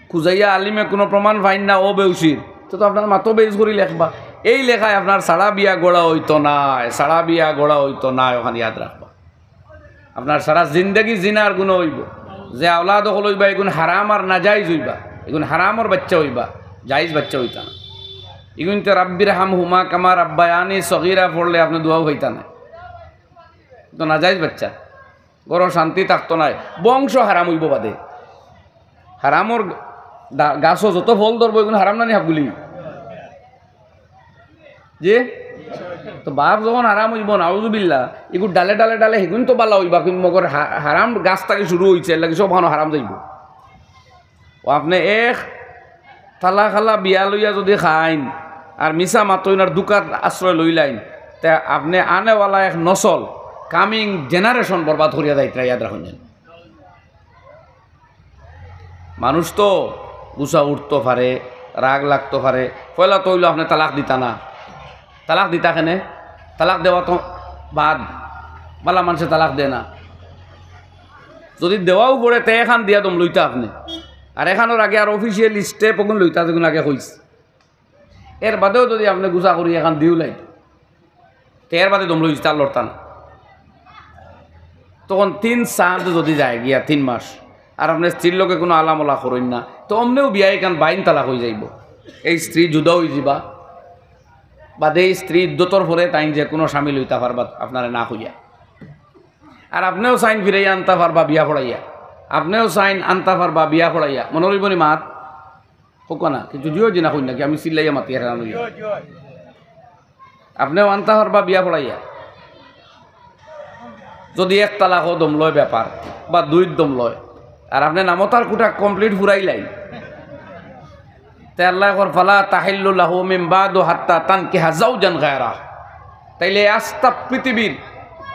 খুজাইয়া আলিমে কুনু প্রমাণ পাইন না অউ বেহুশির, তো, তো আপনার মাতো বেহুশ করি লেখবা। এই লেখায় আপনার ছাড়া বিয়া গড়া অইতো নায়, ছাড়া বিয়া গড়া অইতো নায়, অখান ইয়াদ রাখবা। আপনার সারা জিন্দেগি জিনার গুনা অইবো। যে আওলাদ অকল অইবা, ইগুন হারাম আর নাজাইজ অইবা, ইগুন হারামর বাইচ্চা অইবা, জাইজ বাইচ্চা অইতা না। ইগুনতে "রাব্বির হামহুমা কামা রাব্বায়ানি সগীরা" পড়লে আপনে দোয়াও পাইতা নায়। তো নাজাইজ বাইচ্চা, ঘরো শান্তি থাকতো নায়, বংশ হারাম অইবো বাদে। হারামর দা-, গাছো যত ফল ধরবো, ইগুন হারাম না নি হাবগুলি? জি? তো বাপ যখন হারাম অইবো, নাউজুবিল্লাহ, ইগুর ডালে ডালে ডালে হিগুন তো বালা অইবা, কিন্তু মগর হা-, হারাম গাছ থাকি শুরু অইছে, এরলাগি সব হানো হারাম যাইবো। অউ আপনে এক তালাকআলা বিয়া লইয়া যুদি খাইন, আর মিছা মাতইন আর ধুকার আশ্রয় লইলাইন, তে আপনে আনেওয়ালা এক নসল, coming generation বরবাদ করিয়া যাইতরা, ইয়াদ রাখইন যেন। মানুষ তো গুসা উঠতো পারে, রাগ লাগতো পারে। পয়লা তো অইলো আপনে তালাক দিতা না। তালাক দিতা কেনে? তালাক দেওয়া তো বাদ, বালা মানষে তালাক দেয় না। যুদি দেওয়াও পড়ে, তে এখান দিয়া দম লইতা আপনে, আর এখানোর আগে আর অফিসিয়াল স্টেপ অগুন লইতা, যেগুন আগে কইছি। এর বাদেও যুদি আপনে গুসা করি এখান দিও লাইতা, তে এর বাদে দম লইছি, তার লড়তা না। তখন তিন চান্দ যুদি যায় গিয়া তিন মাস, আর আপনে স্ত্রীর লগে কুনু আলামলা করইন না, তো অমনেও বিয়া এখান বাইন তালাক অইযাইবো। এই স্ত্রী জুদা অইযিবা, বাদে এই স্ত্রী ইদ্দতর পরে তাইন যেকুনু স্বামী লইতা পারবা আপনারে না কইয়া। আর আপনেও চাইন ফিরাইয়া আনতা পারবা বিয়া পড়াইয়া, আপনেও চাইন আনতা পারবা বিয়া পড়াইয়া। মনো রইবো নি মাত? কউক্কা না, কিচ্ছু জিও জি না কইন না কি, আমি চিল্লাইয়া মাতি হেরান অইয়া। আপনেও আনতা পারবা বিয়া পড়াইয়া। যুদি এক তালাকও দম লয় ব্যাপার, বা দুইর দম লয়, আর আপনে নামতার কুটা কমপ্লিট ফুরাইলাইন, তে আল্লায় কর, "ফালা তাহিল্লু লাহু মিন বাদু হাত্তা তানকিহা যাওজান গায়রা।" তাইলে আস্তা পৃথিবীর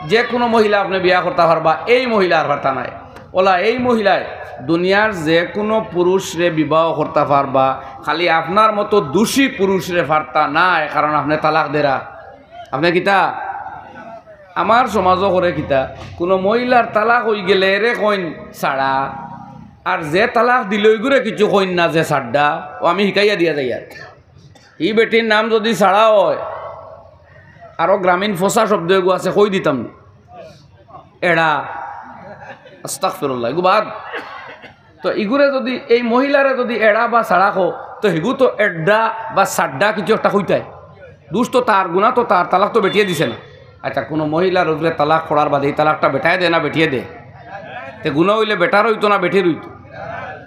যেকুনু মহিলা আপনে বিয়া করতা পারবা, এই মহিলা আর পারতা নায়। অলা এই মহিলায় দুনিয়ার যেকুনু পুরুষরে বিবাহ করতা পারবা, খালি আপনার মতো দোষী পুরুষরে পারতা নায়, কারণ আপনে তালাক দেরা। আপনে কিতা? আমার সমাজো করে কিতা, কুনু মহিলার তালাক অইগেলে এরে কইন ছাড়া, আর যে তালাক দিলো ইগুরে কিচ্ছু কইন না, যে ছাড়ডা, ও আমি হিকাইয়া দিয়া যাইয়ার। ই বেটির নাম যুদি ছাড়া অয়, আরো গ্রামীণ ফসা শব্দ এগু আছে, কই দিতাম নি? এড়া। আস্তাগফিরুল্লাহ, এগু বাদ। তো ইগুরে যুদি, এই মহিলারে যুদি এড়া বা ছাড়া কও, তো হিগু তো এড্ডা বা ছাড্ডা কিচ্ছু একটা কইতায়। দুষ তো তার, গুনা তো তার, তালাক তো বেটিয়ে দিছে না। আচ্ছা, কুনু মহিলার উপরে তালাক পড়ার বাদে ই তালাকটা বেটায় দে না বেটিয়ে দে? তে গুনা অইলে বেটার অইতো না বেটির অইতো?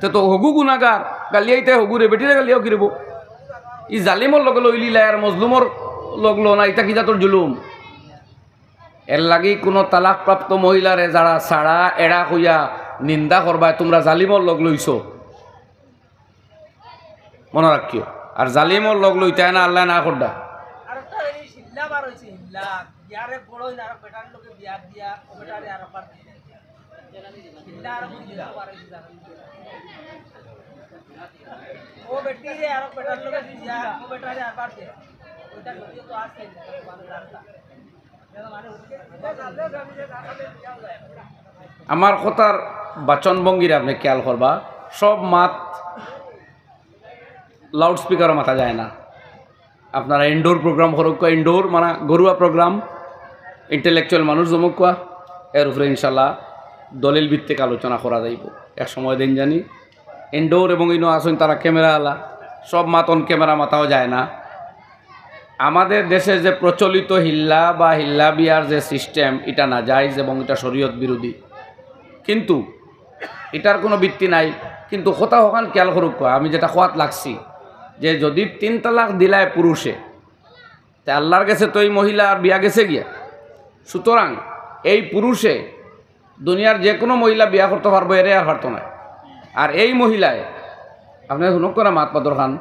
তে তো হগু গুনাগার, গালিয়াইতে হগুরে, বেটিরে গালিয়াও কিরবো? ই জালিমর লগে লইলিলায় আর মজলুমর লগ লো না, ইতা কি জাতর জুলুম? এর লাগি কুনু তালাকপ্রাপ্ত মহিলারে যারা ছাড়া এড়া কইয়া নিন্দা করবায়, তুমরা জালিমর লগ লইছো, মনো রাখিও। আর জালিমর লগ লইতায় না, আল্লায় না করডা। আর একটা এই হিল্লা বার হইছে, হিল্লা। ইয়ারে বড় হইন আর বেটার লগে বিয়া দিয়া, ও বেটারে আর একবার দিয়া। হিল্লা আর বুঝি দিতে পারে কি জানো? ও বেটিরে আর বেটার লগে বিয়া, ও বেটারে আর বার দিয়া। ওইটা ভিডিও তো আছে, তোমার জানতা। আমার কথার বাচনভঙ্গিরে আপনে খেয়াল করবা, সব মাত লাউড স্পিকারো মাতা যায় না। আপনারা ইনডোর প্রোগ্রাম করউক্কা, ইনডোর মানে ঘরুয়া প্রোগ্রাম, ইন্টেলেকচুয়াল মানুষ জমউক্কা, এর উপরে ইনশাল্লাহ দলিল ভিত্তিক আলোচনা করা যাইবো। এক সময় দিন জানি ইনডোর এবং ইনো আছইন তারা ক্যামেরা আলা, সব মাত অন ক্যামেরা মাতাও যায় না। আমাদের দেশে যে প্রচলিত হিল্লা বা হিল্লা বিয়ার যে সিস্টেম, ইটা নাজাইজ এবং ইটা শরীয়ত বিরোধী। কিন্তু ইটার কুনু ভিত্তি নাই। কিন্তু কথা অখান খেয়াল করউক্কা, আমি যেটা কওয়াত লাগছি যে যুদি তিন তালাক দিলায় পুরুষে, তে আল্লার গেছে তো এই মহিলা আর বিয়া গেছে গিয়া। সুতরাং এই পুরুষে দুনিয়ার যেকুনু মহিলা বিয়া করতো পারবো, এরে আর পারতো নায়। আর এই মহিলায়, আপনে হুনউক্কা না মাত পাতর খান,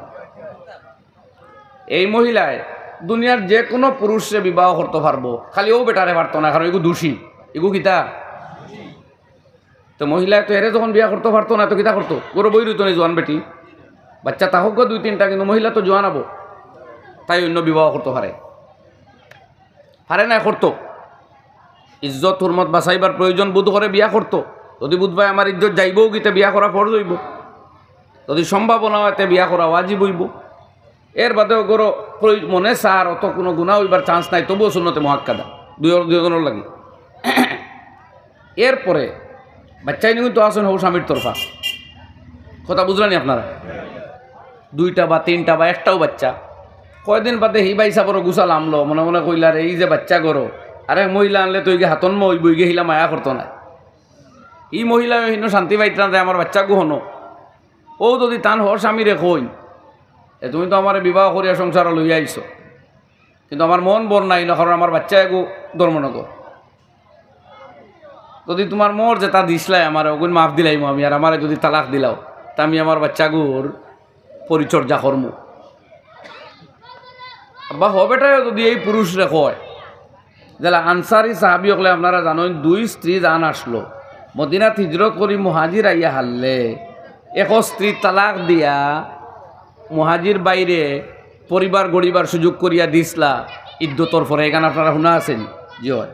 এই মহিলায় দুনিয়ার যেকুনু পুরুষরে বিবাহ করতো পারবো, খালি অউ বেটারে পারতো না, কারণ ইগু দোষী, ইগু কিতা? তো মহিলায় তো এরে যখন বিয়া করতো পারতো না, তো কিতা করতো? ঘরো বই রইতো নি জোয়ান বেটি, বাইচ্চা থাকউক্কা দুই তিনটা, কিন্তু মহিলা তো জোয়ান অইবো, তাই অইন্য বিবাহ করতো পারে। পারে নায় করতো। ইজ্জত হুরমত বাচাইবার প্রয়োজন বোধ করে বিয়া করতো। যুদি বুধ পায় আমার ইজ্জত যাইবো গিতে বিয়া করা ফরজ অইবো। যুদি সম্ভাবনা অয় তে বিয়া করা ওয়াজিব অইবো। এর বাদেও ঘরো প্রয়-, মনে চার অত কুনু গুনা অইবার চান্স নাই, তবুও সুন্নতে মুআক্কাদা। দুই, দুইজনর লাগি। এরপরে বাইচ্চাইন কিন্তু আছইন হউ স্বামীর তরফা। কথা বুঝরা নি আপনারা? দুইটা বা তিনটা বা একটাও বাইচ্চা। কয়দিন বাদে হি ভাইসাবর গুছা লামলো, মনে মনে কইলা, "রে, ই যে বাইচ্চা ঘরো, আরেক মহিলা আনলে তো ইগে হাতন মা অইবো, ইগে হিলা মায়া করতো নায়।" ই মহিলা হিনো শান্তি পাইতরা যে আমার বাইচ্চাগু হনো। অউ যুদি তান হর স্বামীরে কইন, "এ তুমি তো আমারে বিবাহ করিয়া সংসারো লইয়া আইছো, কিন্তু আমার মন ভর নাই না, কারণ আমার বাইচ্চা এগু ধর্মনগর।" যুদি তুমার মর যেতা দিছলায় আমারে, অগুইন মাফ দিলাইমু আমি, আর আমারে যুদি তালাক দিলাও, তে আমি আমার বাইচ্চাগুর পরিচর্যা করমু। আব্বা, হউ বেটায়ও যুদি এই পুরুষরে কয়, যেলা আনসারি সাহাবি অকলে আপনারা জানইন, দুই স্ত্রী যান আসলো, মদিনাত হিজরত করি মুহাজির আইয়া হারলে, এক স্ত্রী তালাক দিয়া মুহাজির ভাইরে পরিবার গড়িবার সুযোগ করিয়া দিছলা ইদ্যতর পরে, এখান আপনারা হুনা আছেন? জি অয়।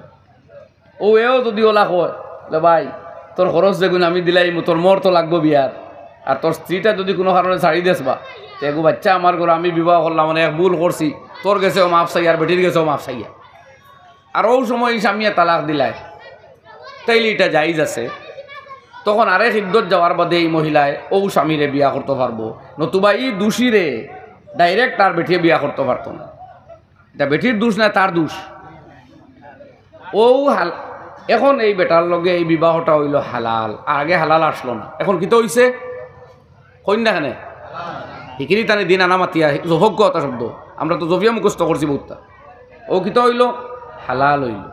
ও এও যদি ওলা কয়, "লে ভাই, তোর খরচ যেগুন আমি দিলাইমু, তোর মোর তো লাগবো বিয়ার, আর তোর স্ত্রীটা যদি কোনো কারণে ছাড়ি দেস বা, তে এগু বাচ্চা আমার ঘরে আমি বিবাহ করলাম, মানে এক ভুল করছি, তোর গেছেও মাফ চাইয়া আর বেটির গেছেও মাফ চাইয়া।" আর ও সময় এই স্বামীয়ে তালাক দিলায়, তাইলে এটা জায়েজ আছে। তখন আরেক ইদ্যত যাওয়ার বাদে এই মহিলায় ও স্বামীরে বিয়া করতে পারবো, নতুবা এই দোষীরে direct আর বেটিয়ে বিয়া করতে পারতো না। এটা বেটির দোষ না, তার দোষ। ও হাল-, এখন এই বেটার লগে এই বিবাহটা অইলো হালাল, আগে হালাল আসলো না, এখন কিতা অইছে? কইন না কেনে? হিকিরি তানে দিন আনা মাতিয়া, জফক কথা শব্দ। আমরা তো জফিয়া মুখস্থ করছি বহুতটা। ও কিতা অইলো? হালাল অইলো।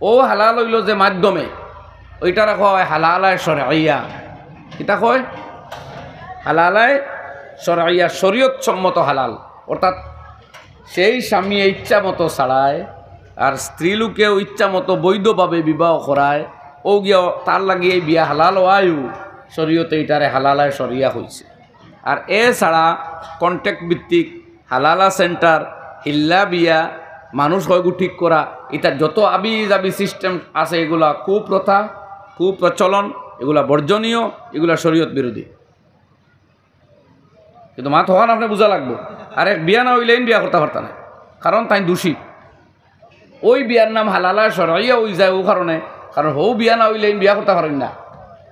ও হালাল অইলো যে মাধ্যমে, ওইটারে কয় হালালায় শরইয়া। কিতা কয়? হালালায় শরইয়া, শরীয়ত সম্মত হালাল। অর্থাৎ সেই স্বামীয়ে ইচ্ছা মতো ছাড়ায়, আর স্ত্রী লোকেও ইচ্ছা মতো বৈধভাবে বিবাহ করায়, ও গিয়া তার লাগি এই বিয়া হালাল অওয়ায়ও শরীয়তে ইটারে হালালায় শরিয়া কইছে। আর এ ছাড়া কন্ট্রাক্ট ভিত্তিক হালালা সেন্টার, হিল্লা বিয়া, মানুষ কয়গু ঠিক করা, ইতা যত আবি যাবি সিস্টেম আছে, এগুলা কুপ্রথা, কুপ্রচলন, এগুলা বর্জনীয়, এগুলা শরীয়ত বিরোধী। কিন্তু মাত হখান আপনে বুঝা লাগবো। আর এক বিয়া না অইলে এইন বিয়া করতা পারতা না, কারণ তাইন দোষী। ওই বিয়ার নাম হালালা শরইয়া অই যায় ও কারণে, কারণ হউ বিয়া না অইলে এইন বিয়া করতা পারইন না।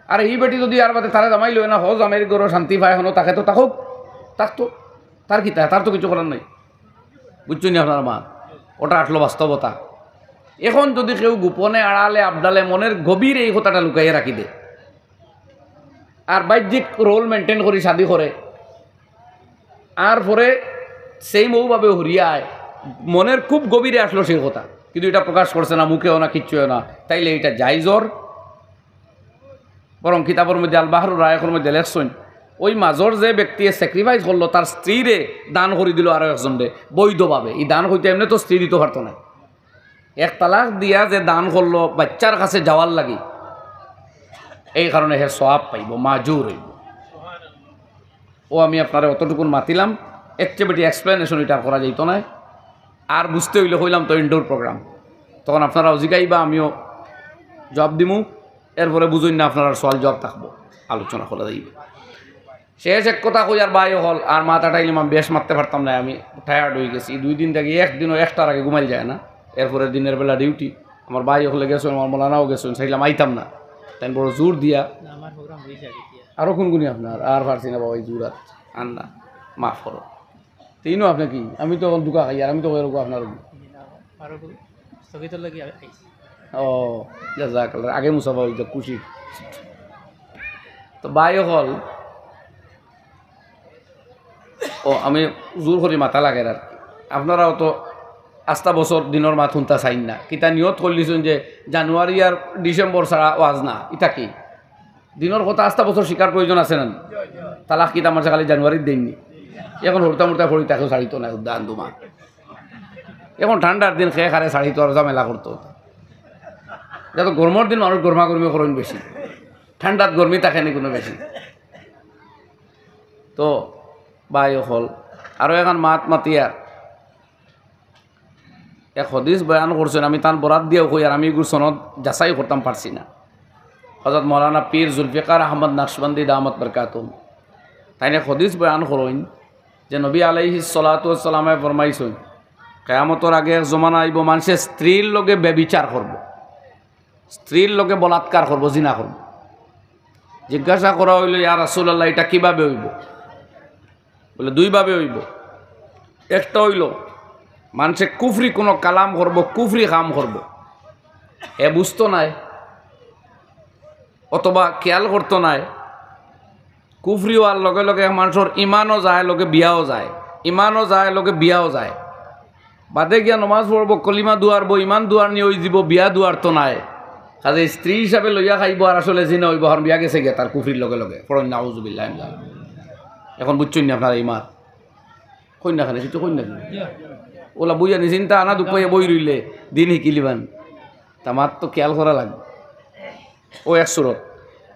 আর এই বেটি যদি আর বাদে তারে জামাই লয় না, হউ জামাইর ঘরো শান্তি পায়, হনো তাকে তো থাকুক, থাকতো, তার কিতা, তার তো কিছু করার নাই। বুঝছইন নি আপনারা মা? ওটা আসলো বাস্তবতা। এখন যদি কেউ গোপনে, আড়ালে, আবডালে মনের গভীরে এই কথাটা লুকাইয়া রাখি দে, আর বাহ্যিক রোল মেইনটেইন করি শাদি করে, আর পরে সেই মৌভাবে হরিয়া আয়, মনের খুব গভীরে আসলো সেই কথা, কিন্তু এটা প্রকাশ করছে না, মুখেও না, কিচ্ছুও না, তাইলে এটা জায়েজ অর? বরং কিতাবর মধ্যে আল বাহরুর রায়েকর মধ্যে লেখছইন, ওই মাজর যে ব্যক্তিয়ে স্যাক্রিফাইস করলো, তার স্ত্রীরে দান করি দিল আরো একজনরে বৈধভাবে। এই দান কইতে এমনে তো স্ত্রী দিতো পারতো না। এক তালাক দিয়া যে দান করলো বাচ্চার কাছে যাওয়ার লাগি, এই কারণে হে সওয়াব পাইবো, মাজুর অইবো। ও আমি আপনারে অতটুকুন মাতিলাম, এর চেয়ে বেটি এক্সপ্লেনেশন এটা আর করা যাইতো নায়। আর বুঝতে অইলে কইলাম তো ইনডোর প্রোগ্রাম, তখন আপনারাও জিগাইবা, আমিও জবাব দিমু। এরপরে বুঝইন না আপনারার সওয়াল জবাব থাকবো, আলোচনা করা যাইবো। শেষ এক কথা কই আর ভাই অকল, আর মাত আটাইলিম, আমি বেশ মাততে পারতাম না, আমি টায়ার্ড অই গেছি। দুই দিন থাকি একদিনও একটার আগে ঘুমাইল যায় না, এরপরে দিনের বেলা ডিউটি। আমার ভাই অকলে গেছইন, আমার মৌলানাও গেছইন, চাইলাম আইতাম না, তাইন বড় জোর দিয়া। না, আমার প্রোগ্রাম হয়ে যাবে কি আর? আরো কোন গুণী আপনার? আর পারছি না বাবা, এই জোর আর, আর না, মাফ করো। তিনও আপনি কি? আমি তো এখন দুকা খাই, আর আমি তো ওই রকম আপনার। জি না, আরো স্থগিত লাগি আইছি। ও, জাজাকাল্লাহ। আগে মুসাফা হইতো, খুশি। তো ভাই অকল, ও, আমি জোর করি মাতা লাগের আর কি। আপনারাও তো আস্তা বছর দিনর মাত হুনতা চাইন না। কিতা নিয়ত করলিছইন যে জানুয়ারি আর ডিসেম্বর ছাড়া ওয়াজ না, ইতা কি? দিনর কথা আস্তা বছর শিকার প্রয়োজন আছে না? তালাক কিতা মানষে খালি জানুয়ারির দেইন নি? এখন হুরুতা মুরুতা পড়ি তাকেও ছাড়িতো না, উদ্দা আন্দুমা। এখন ঠান্ডার দিন খেয়ে খারে ছাড়িতো আর ঝামেলা করতো। যত গরমর দিন মানুষ গরমা গরমি করইন বেশি, ঠান্ডাত গরমি থাকে নি কোনো বেশি। তো ভাই অকল, আরো এখন মাত মাতিয়া এক হাদিস বয়ান করছইন, আমি তান বরাত দিয়াও কই, আর আমি এগুর সনদ যাচাই করতাম পারছি না। হযরত মাওলানা পীর জুলফিকার আহমদ নকশবন্দি দামাত বারকাতুহুম, তাইন এক হাদিস বয়ান করইন যে নবী আলাইহিস সালাতু ওয়াস সালামে ফরমাইছইন, কিয়ামতর আগে এক জমানা আইবো, মানষে স্ত্রীর লগে ব্যভিচার করবো, স্ত্রীর লগে বলাৎকার করবো, জিনা করবো। জিজ্ঞাসা করা অইলো, "ইয়া রাসূলুল্লাহ, এটা কিভাবে অইবো?" বলে, "দুইভাবে অইবো। একটা অইলো, মানষে কুফরি কোনো কালাম করবো, কুফরি কাম করবো, হে বুঝতো নায় অথবা খেয়াল করতো নায়, কুফরি অওয়ার লগে লগে মানষর ইমানও যায়, লগে বিয়াও যায়, ইমানও যায়, লগে বিয়াও যায়। বাদে গিয়া নমাজ পড়বো, কলিমা দুয়ারবো, ইমান দুয়ার নি অইযিবো, বিয়া দুয়ার তো নায়। কাজে স্ত্রী হিসাবে লইয়া খাইবো, আর আসলে জিনা অইবো, কারণ বিয়া গেছে গিয়া তার কুফরির লগে লগে।" পড়ইন নাউজুবিল্লাহ। এখন বুঝছইন নি আপনারা ইমান? কইন না কেনে, কিছু কইন না কেনে? ওলা বইয়া নি চিন্তা আনা দুপাইয়া বই রইলে দিন হিকিলিবান। তা মাত তো খেয়াল করা লাগবো। ও এক সুরত।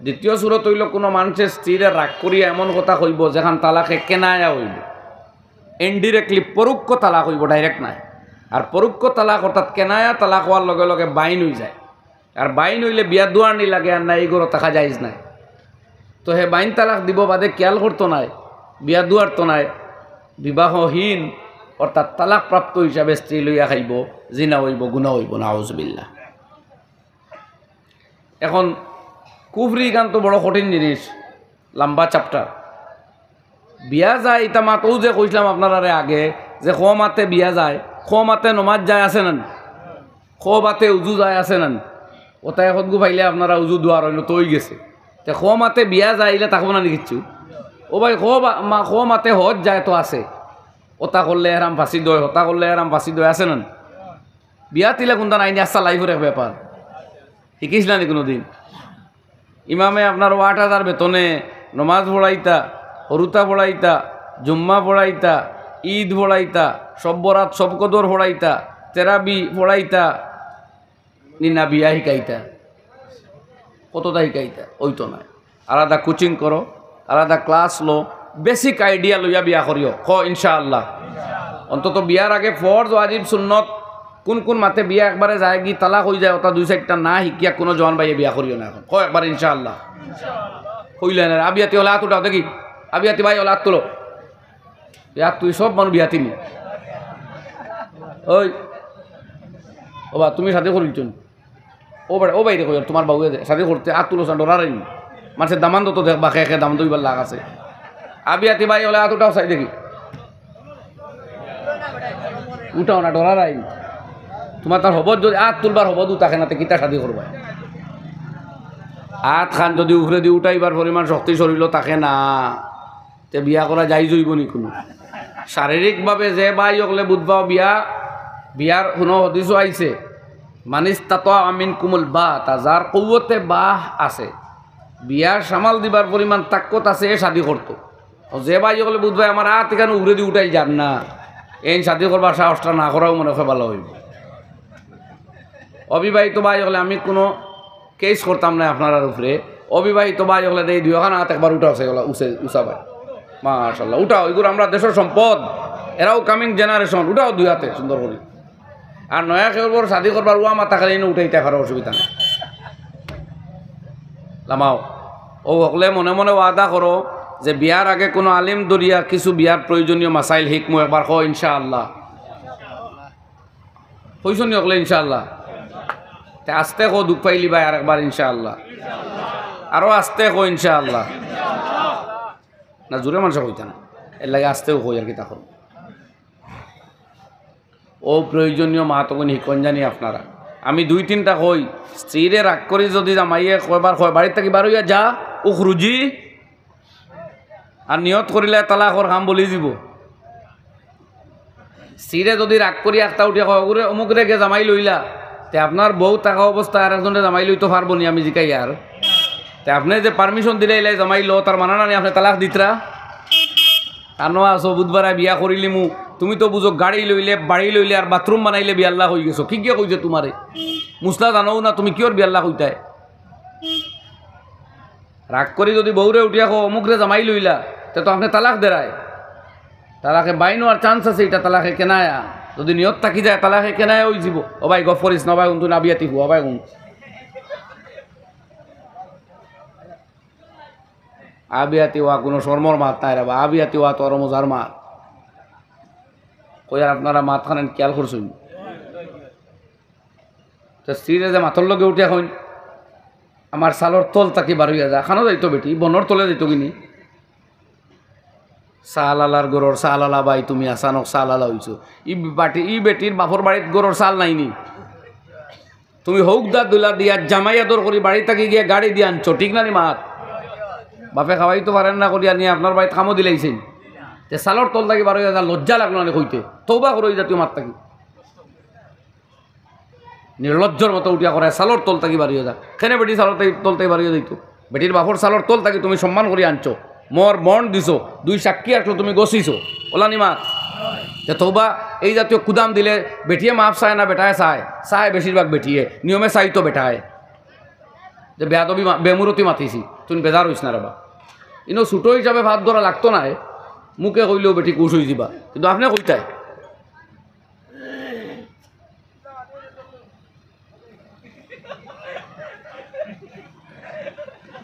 দ্বিতীয় সুরত অইলো, কুনু মানষে স্ত্রীরে রাগ করিয়া এমন কথা কইবো যেখান তালাকে কেনায়া অইবো, ইনডিরেক্টলি পরোক্ষ তালাক অইবো, ডাইরেক্ট নায়। আর পরোক্ষ তালাক অর্থাৎ কেনায়া তালাক অওয়ার লগে লগে বাইন অইযায়। আর বাইন অইলে বিয়া দুয়ার নি লাগে, আর না ই ঘরো থাকা জায়েজ নায়। তো হে বাইন তালাক দিবো বাদে খিয়াল করতো নায়, বিয়া দুয়ারতো নায়, বিবাহহীন অর্থাৎ তালাকপ্রাপ্ত হিসাবে স্ত্রী লইয়া খাইবো, জিনা অইবো, গুনা অইবো, নাউজুবিল্লাহ। এখন কুফরি ইখান তো বড় কঠিন জিনিস, লম্বা চ্যাপ্টার। বিয়া যায়, ইতা মাত অউ যে কইছলাম আপনারারে আগে, যে খ মাতে বিয়া যায়, খ মাতে নমাজ যায়, আছে না নি? খ মাতে উজু যায়, আছে না নি? অতা একগু পাইলে আপনারা উজু দুয়ার অইলো তো অইগেছে। তে খ মাতে বিয়া যায়, ইলা থাকবো না নি কিচ্ছু? ও ভাই, খ বা-, মা-, খ মাতে হজ যায় তো আছে। অতা করলে এহরাম ফাসিদ অয়, হতা করলে এহরাম ফাসিদ অয়, আছে না নি? বিয়াত ইলা কুন্তা নাই নি, আচ্ছা, লাইফর এক ব্যাপার। হিকিছলা নি কুনুদিন? ইমামে আপনার আট হাজার বেতনে নমাজ পড়াইতা, হরুতা পড়াইতা, জুম্মা পড়াইতা, ঈদ পড়াইতা, শব বরাত, শব কদর পড়াইতা, তেরাবি পড়াইতা, নি না বিয়া হিকাইতা? কততা হিকাইতা? অইতো নায়। আলাদা কোচিং করো, আলাদা ক্লাস লও, বেসিক আইডিয়া লইয়া বিয়া করিও। ক ইনশাআল্লাহ। অন্তত বিয়ার আগে ফরজ, ওয়াজিব, সুন্নত, কুন কুন মাতে বিয়া একবারে যায়গি, তালাক অইযায়, অতা দুই চাইরটা না হিকিয়া কুনু জোয়ান ভাইয়ে বিয়া করিও না এখন। ক একবার ইনশাআল্লাহ। কইলা না, আবিয়াতি অকলে আত উঠাও দেখি, আবিয়াতি ভাই অকলে আত তুলো। ইয়া তুই সব মানুষ বিয়াতি নি। ওই, ও বা, তুমি শাদি করিলিছো নি? ও বা-, ও বাইরে কই, তুমার বউয়ে দে, শাদি করতে আত তুলো চান, ডরারায় নি। মানষে দামান্দ তো দেখবা, কে কে দামান্দ অইবার লাগ আছে। আবিয়াতি ভাই অকলে আত উঠাও চাই দেখি। উঠাও না, ডরারায় নি। তুমার তার হবত যদি আত তুলবার হবত থাকে না, তে কিতা শাদি করবায়? আত খান যদি উপরেদি উঠাইবার পরিমাণ শক্তি শরীলো থাকে না, তে বিয়া করা জায়েজ অইবো নি কুনু? শারীরিকভাবে যে ভাই অকলে বুঝবায় বিয়া, বিয়ার কুনু হাদিসো আইছে, "মানিস্তাতাআ মিনকুমুল বাআতা", যার কওয়তে বাহ আছে, বিয়ার সামাল দিবার পরিমাণ তাকত আছে, এ শাদি করতো। অউ যে ভাই অকলে বুঝবায় আমার আত ইখান উপরেদি উঠাইল যার না, এইন শাদি করবার সাহসটা না করাউ মনে অয় ভালা অইবো। অবিবাহিত ভাই অকলে আমি কুনু কেস করতাম নায় আপনারার উপরে। অবিবাহিত ভাই অকলে দেই দুইওখান আত একবার উঠাও, সেগুলা উসে-, উসাবায়। মাশাআল্লাহ, উঠাও, ইগুর আমরার দেশর সম্পদ, এরাউ coming generation, উঠাও দুই আতে সুন্দর করি। আর নয়া কেউর শাদি করবার ওয়া মাথা খালি ইনো উঠাইতা পারো, অসুবিধা নাই। লামাও। অউ অকলে মনে মনে ওয়াদা করো যে বিয়ার আগে কুনু আলিম ধরিয়া কিছু বিয়ার প্রয়োজনীয় মাসাইল হিকমু, একবার কও ইনশাআল্লাহ। কইছো নি অকলে ইনশাআল্লাহ? তে আস্তে কও, দুখ পাইলিবায়, আরেকবার ইনশাআল্লাহ। আরো আস্তে কও ইনশাআল্লাহ। না, জুরে মানষে কইতা না, এরলাগি আস্তেউ কই আর কিতা কই। অউ প্রয়োজনীয় মাত অগুন হিকইন জানি আপনারা। আমি দুই তিনটা কই, স্ত্রীরে রাগ করি যদি জামাইয়ে কয়বার কয়, "বাড়িত থাকি বার অইয়া যা, উখরুজি", আর নিয়ত করিলে তালাকর কাম বলি যিবো। স্ত্রীরে যদি রাগ করি আখতা উঠিয়া কয়, "ওগুরে অমুকরে গে জামাই লইলা", তে আপনার বউ থাকা অবস্থায় আরেকজনরে জামাই লইতো পারবো নি? আমি জিকাইয়ার, তে আপনে যে permission দিলে ইলাই জামাই লো, তার মানে না নি আপনে তালাক দিতরা? কানো আছো, বুধবারে বিয়া করিলিমু, তুমি তো বুঝো গাড়ি লইলে, বাড়ি লইলে আর বাথরুম বানাইলে বিয়ার লাগ অইগেছো। কিগিয়ে কইছে তুমারে? মুসলা জানোউ না, তুমি কিওর বিয়ার লাগ অইতায়? রাগ করি যদি বউরে উঠিয়া কও, "অমুকরে জামাই লইলা", তে তো আপনে তালাক দেরায়। তালাকে বাইন অওয়ার chance আছে, ইটা তালাকে কেনায়া। যদি নিয়ত থাকি যায়, তালাকে কেনায়া অইযিবো। ও ভাই, গফ করিস না, ও ভাই, হুন তুই না বিয়াতি হুয়া, ও ভাই, হুন। আবিয়াতি ওয়া কুনু শরমর মাত নায় রে বা, আবিয়াতি ওয়া তো আরো মজার মাত। কইয়ার আপনারা মাতখান খিয়াল করছইন? তে স্ত্রীরে যে মাতর লগে উঠিয়া কইন, "আমার চালর তল থাকি বার অইয়া যা।" কানো যাইতো বেটি, বনর তলে যাইতো গিনি? চাল আলার ঘরর চাল আলা ভাই, তুমি আচানক চাল আলা অইছো। ই বাটি, ই বেটির বাপর বাড়িত ঘরর চাল নাই নি? তুমি হউক দা দুলা দিয়া জামাই আদর করি বাড়ি থাকি গিয়া গাড়ি দিয়া আনছো, ঠিক না নি মাত? বাপে খাওয়াইতো পারের না করিয়া নিয়া আপনার বাড়িত কামো দিলাইছইন। তে চালর তল থাকি বার অইয়া যা, লজ্জা লাগলো না নি কইতে? তওবা করো ই জাতীয় মাত থাকি। নির্লজ্জর মতো উঠিয়া কয়, "চালর তল থাকি বার অইয়া যা।" কেনে বেটি চালর থাকি, তল থাকি বার অইয়া যাইতো? বেটির বাপর চালর তল থাকি তুমি সম্মান করি আনছো, মোর বন্ড দিছো, দুই সাক্ষী আসলো, তুমি গছিছো, ওলা নি মাত? তে তওবা, এই জাতীয় কুদাম দিলে বেটিয়ে মাফ চায় না বেটায় চায়? চায় বেশিরভাগ বেটিয়ে, নিয়মে চাইতো বেটায়। যে বেয়াদবি মা-, বেমুরতি মাতিছি, তুমি বেজার অইছ না রেবা। ইনো ছুটো হিসাবে ভাত ধরা লাগতো নায়, মুখে কইলেও বেটি খুশ অইযিবা, কিন্তু আপনে কইতায়।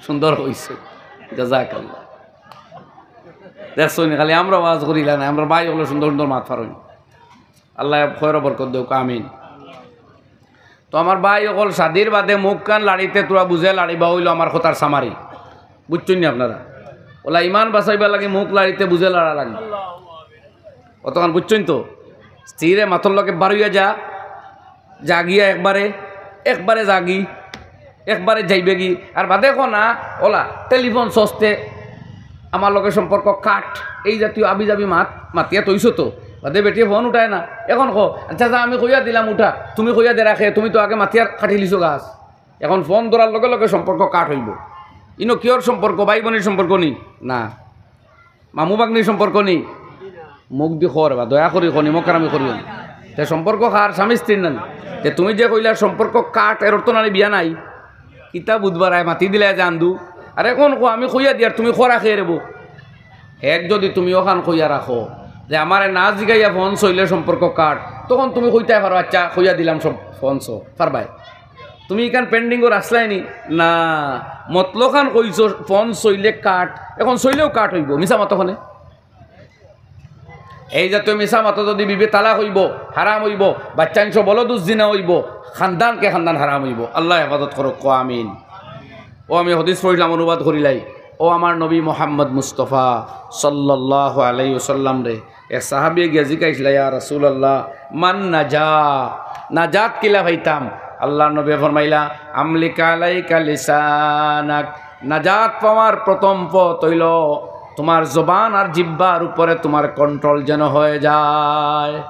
সুন্দর অইছে, জাযাকাল্লাহ। দেখছো নি, খালি আমরা ওয়াজ করিলা না, আমরার ভাই অকলে সুন্দর সুন্দর মাত পারইন। আল্লায় খয়র বরকত দেউক, আমিন। তো আমার ভাই অকল, শাদির বাদে মুখ কান লাড়িতে তোরা বুঝে লাড়িবা অইলো আমার কথার summary। বুঝছইন নি আপনারা? অলা ইমান বাচাইবার লাগি মুখ লাড়িতে বুঝে লাড়া লাগে। অতখান বুঝছইন তো? স্ত্রীরে মাতর লগে বারইয়া যা, জাগিয়া একবারে, একবারে জাগি, একবারে যাইবেগি। আর বাদে কও না, অলা টেলিফোন সস্তে আমার লগে সম্পর্ক কাট, এই জাতীয় আবিজাবি মাত মাতিয়া থইছো তো। বাদে বেটিয়ে ফোন উঠায় না। এখন কও, "আচ্ছা, যা, আমি কইয়া দিলাম উঠা, তুমি কইয়া দে রাখে, তুমি তো আগে মাতিয়া কাটিলিছো গাছ।" এখন ফোন ধরার লগে লগে সম্পর্ক কাট অইবো। ইনো কিয়র সম্পর্ক? ভাই বইনর সম্পর্ক নি? না। মামু ভাগ্নির সম্পর্ক নি? মুখদি কও রেবা, দয়া করি কও নি, মকরামি করিও না। তে সম্পর্ক কার? স্বামী স্ত্রীর না নি? তে তুমি যে কইলা সম্পর্ক কাট, এর অর্থ নানি বিয়া নাই? কিতা বুধবার আয় মাতি দিলায় জান্দু। আরে এখন কও, আমি কইয়া দিয়ার, তুমি কও রাখে রেবো। হেক যদি তুমি অখান কইয়া রাখো যে আমারে না জিগাইয়া ফোন ছইলে সম্পর্ক কাট, তখন তুমি কইতায় পারো, "আচ্ছা, কইয়া দিলাম সব ফোন ছ-, পারবায়।" তুমি ইখান pending-ও রাখছলায় নি? না, মতলবখান কইছো, ফোন ছইলে কাট, এখন ছইলেও কাট অইবো, মিছা মাতো কেনে? এই জাতীয় মিছা মাতো যদি বিবি তালাক অইবো, হারাম অইবো, বাচ্চাইন সব বলদুজ জিনা অইবো, খানদানকে খানদান হারাম অইবো। আল্লায় হেফাজত করউক, কও আমিন। অউ আমি হাদিস পড়ছিলাম, অনুবাদ করিলাই। অউ আমার নবী মুহাম্মদ মুস্তফা সাল্লাল্লাহু আলাইহি ওয়াসাল্লামরে এক সাহাবিয়ে গিয়া জিকাইছলা, "ইয়া রাসূলুল্লাহ, মান নাজা, নাজাত কিলা পাইতাম?" আল্লার নবীয়ে ফরমাইলা, "আমলিক আলাইকা লিসানাক।" নাজাত পাওয়ার প্রথম পথ অইলো তুমার জবান আর জিব্বার উপরে তুমার control যেন অইযায়।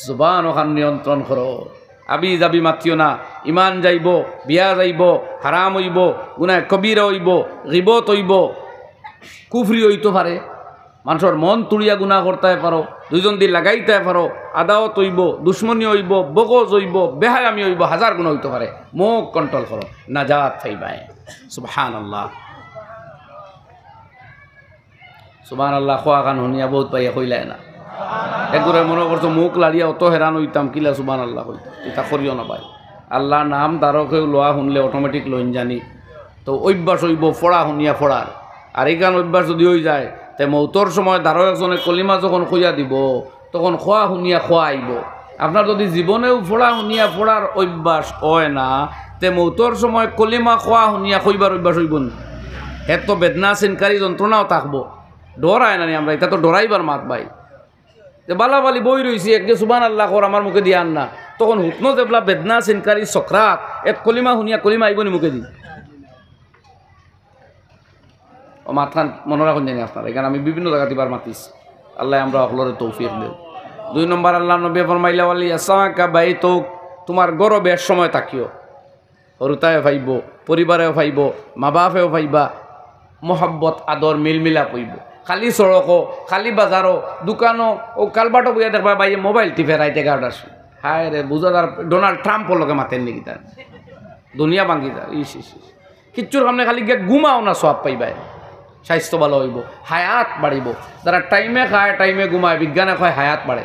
জবান অখান নিয়ন্ত্রণ করো। আবি যাবি মাতিও না, ইমান যাইবো, বিয়া যাইবো, হারাম অইবো, গুনাহ কবিরা অইবো, গিবত অইবো, কুফরি অইতো পারে, মানষর মন তুড়িয়া গুনাহ করতায় পারো, দুইজনদি লাগাইতায় পারো, আদাওত অইবো, দুশমনি অইবো, বগজ অইবো, বেহায়ামি অইবো, হাজার গুনাহ অইতো পারে। মুখ control করো, নাজাত পাইবায়। সুবহানাল্লাহ। সুবহানাল্লাহ কওয়াখান হুনিয়া বউত ভাইয়ে কইলায় না। এগুরে মনো করছো মুখ লাড়িয়া অত হেরান অইতাম, কিলা সুবহানাল্লাহ কইতাম? ইতা করিও না ভাই। আল্লার নাম ধারো কেউ লওয়া হুনলে automatic লইন জানি। তো অভ্যাস অইবো পড়া হুনিয়া পড়ার। আর ইখান অভ্যাস যুদি অইযায়, তে মউতর সময় ধারো একজনে কলিমা যখন কইয়া দিবো, তখন কওয়া হুনিয়া কওয়া আইবো। আপনার যুদি জীবনেউ পড়া হুনিয়া পড়ার অভ্যাস অয় না, তে মউতর সময় কলিমা কওয়া হুনিয়া কইবার অভ্যাস অইবো নি? হে তো বেদনা, ছিনকারি, যন্ত্রণাও থাকবো। ডর আয় না নি আমরা, ইতা তো ডরাইবার মাত ভাই। যে বালা বালি বই রইছি, একগে সুবহানাল্লাহ কর, আমার মুখেদি আর না। তখন হুতনো যেবলা বেদনা, ছিনকারি, সকরাত, এত কলিমা হুনিয়া কলিমা আইবো নি মুখেদি? অউ মাতখান মনো রাখইন জানি আপনারা, ইখান আমি বিভিন্ন জাগাত ইবার মাতিছি। আল্লায় আমরা হকলরে তৌফিক দেউক। দুই নম্বর, আল্লার নবীয়ে ফরমাইলা, "ওয়াল ইয়াসাকা বাইতুক", তুমার ঘরো বেশ সময় থাকিও। হুরুতায়ও পাইবো, পরিবারেও পাইবো, মা বাপেও পাইবা, মহব্বত, আদর, মিলমিলাপ অইবো। খালি সড়কো, খালি বাজারো, দোকানো, অউ কালবাটো বইয়া দেখবা ভাইয়ে mobile টিপে রাইত এগারোটার সময়। হায় রে, বুঝা যার ডোনাল্ড ট্রাম্পর লগে মাতের নি কিতা। দুনিয়া ভাঙ্গি যার, ইস, ইস, ইস। কিচ্ছুর কাম নাই, খালি গিয়া ঘুমাও না, সওয়াব পাইবায়। স্বাস্থ্য ভালা অইবো, হায়াত বাড়িবো। যারা টাইমে খায়, টাইমে ঘুমায়, বিজ্ঞানে কয় হায়াত বাড়ে।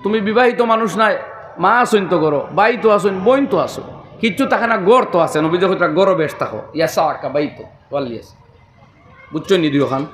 তুমি বিবাহিত মানুষ নায়, মা আছইন তো ঘরো, ভাই তো আছইন, বইন তো আছো, কিচ্ছু থাকে না, ঘর তো আছে। নবীজি কইতরা, "ঘরো বেশ থাকো, ইয়াসাকা বাইতুক", ওয়াল ইয়াস। বুঝছো নি দুইখান?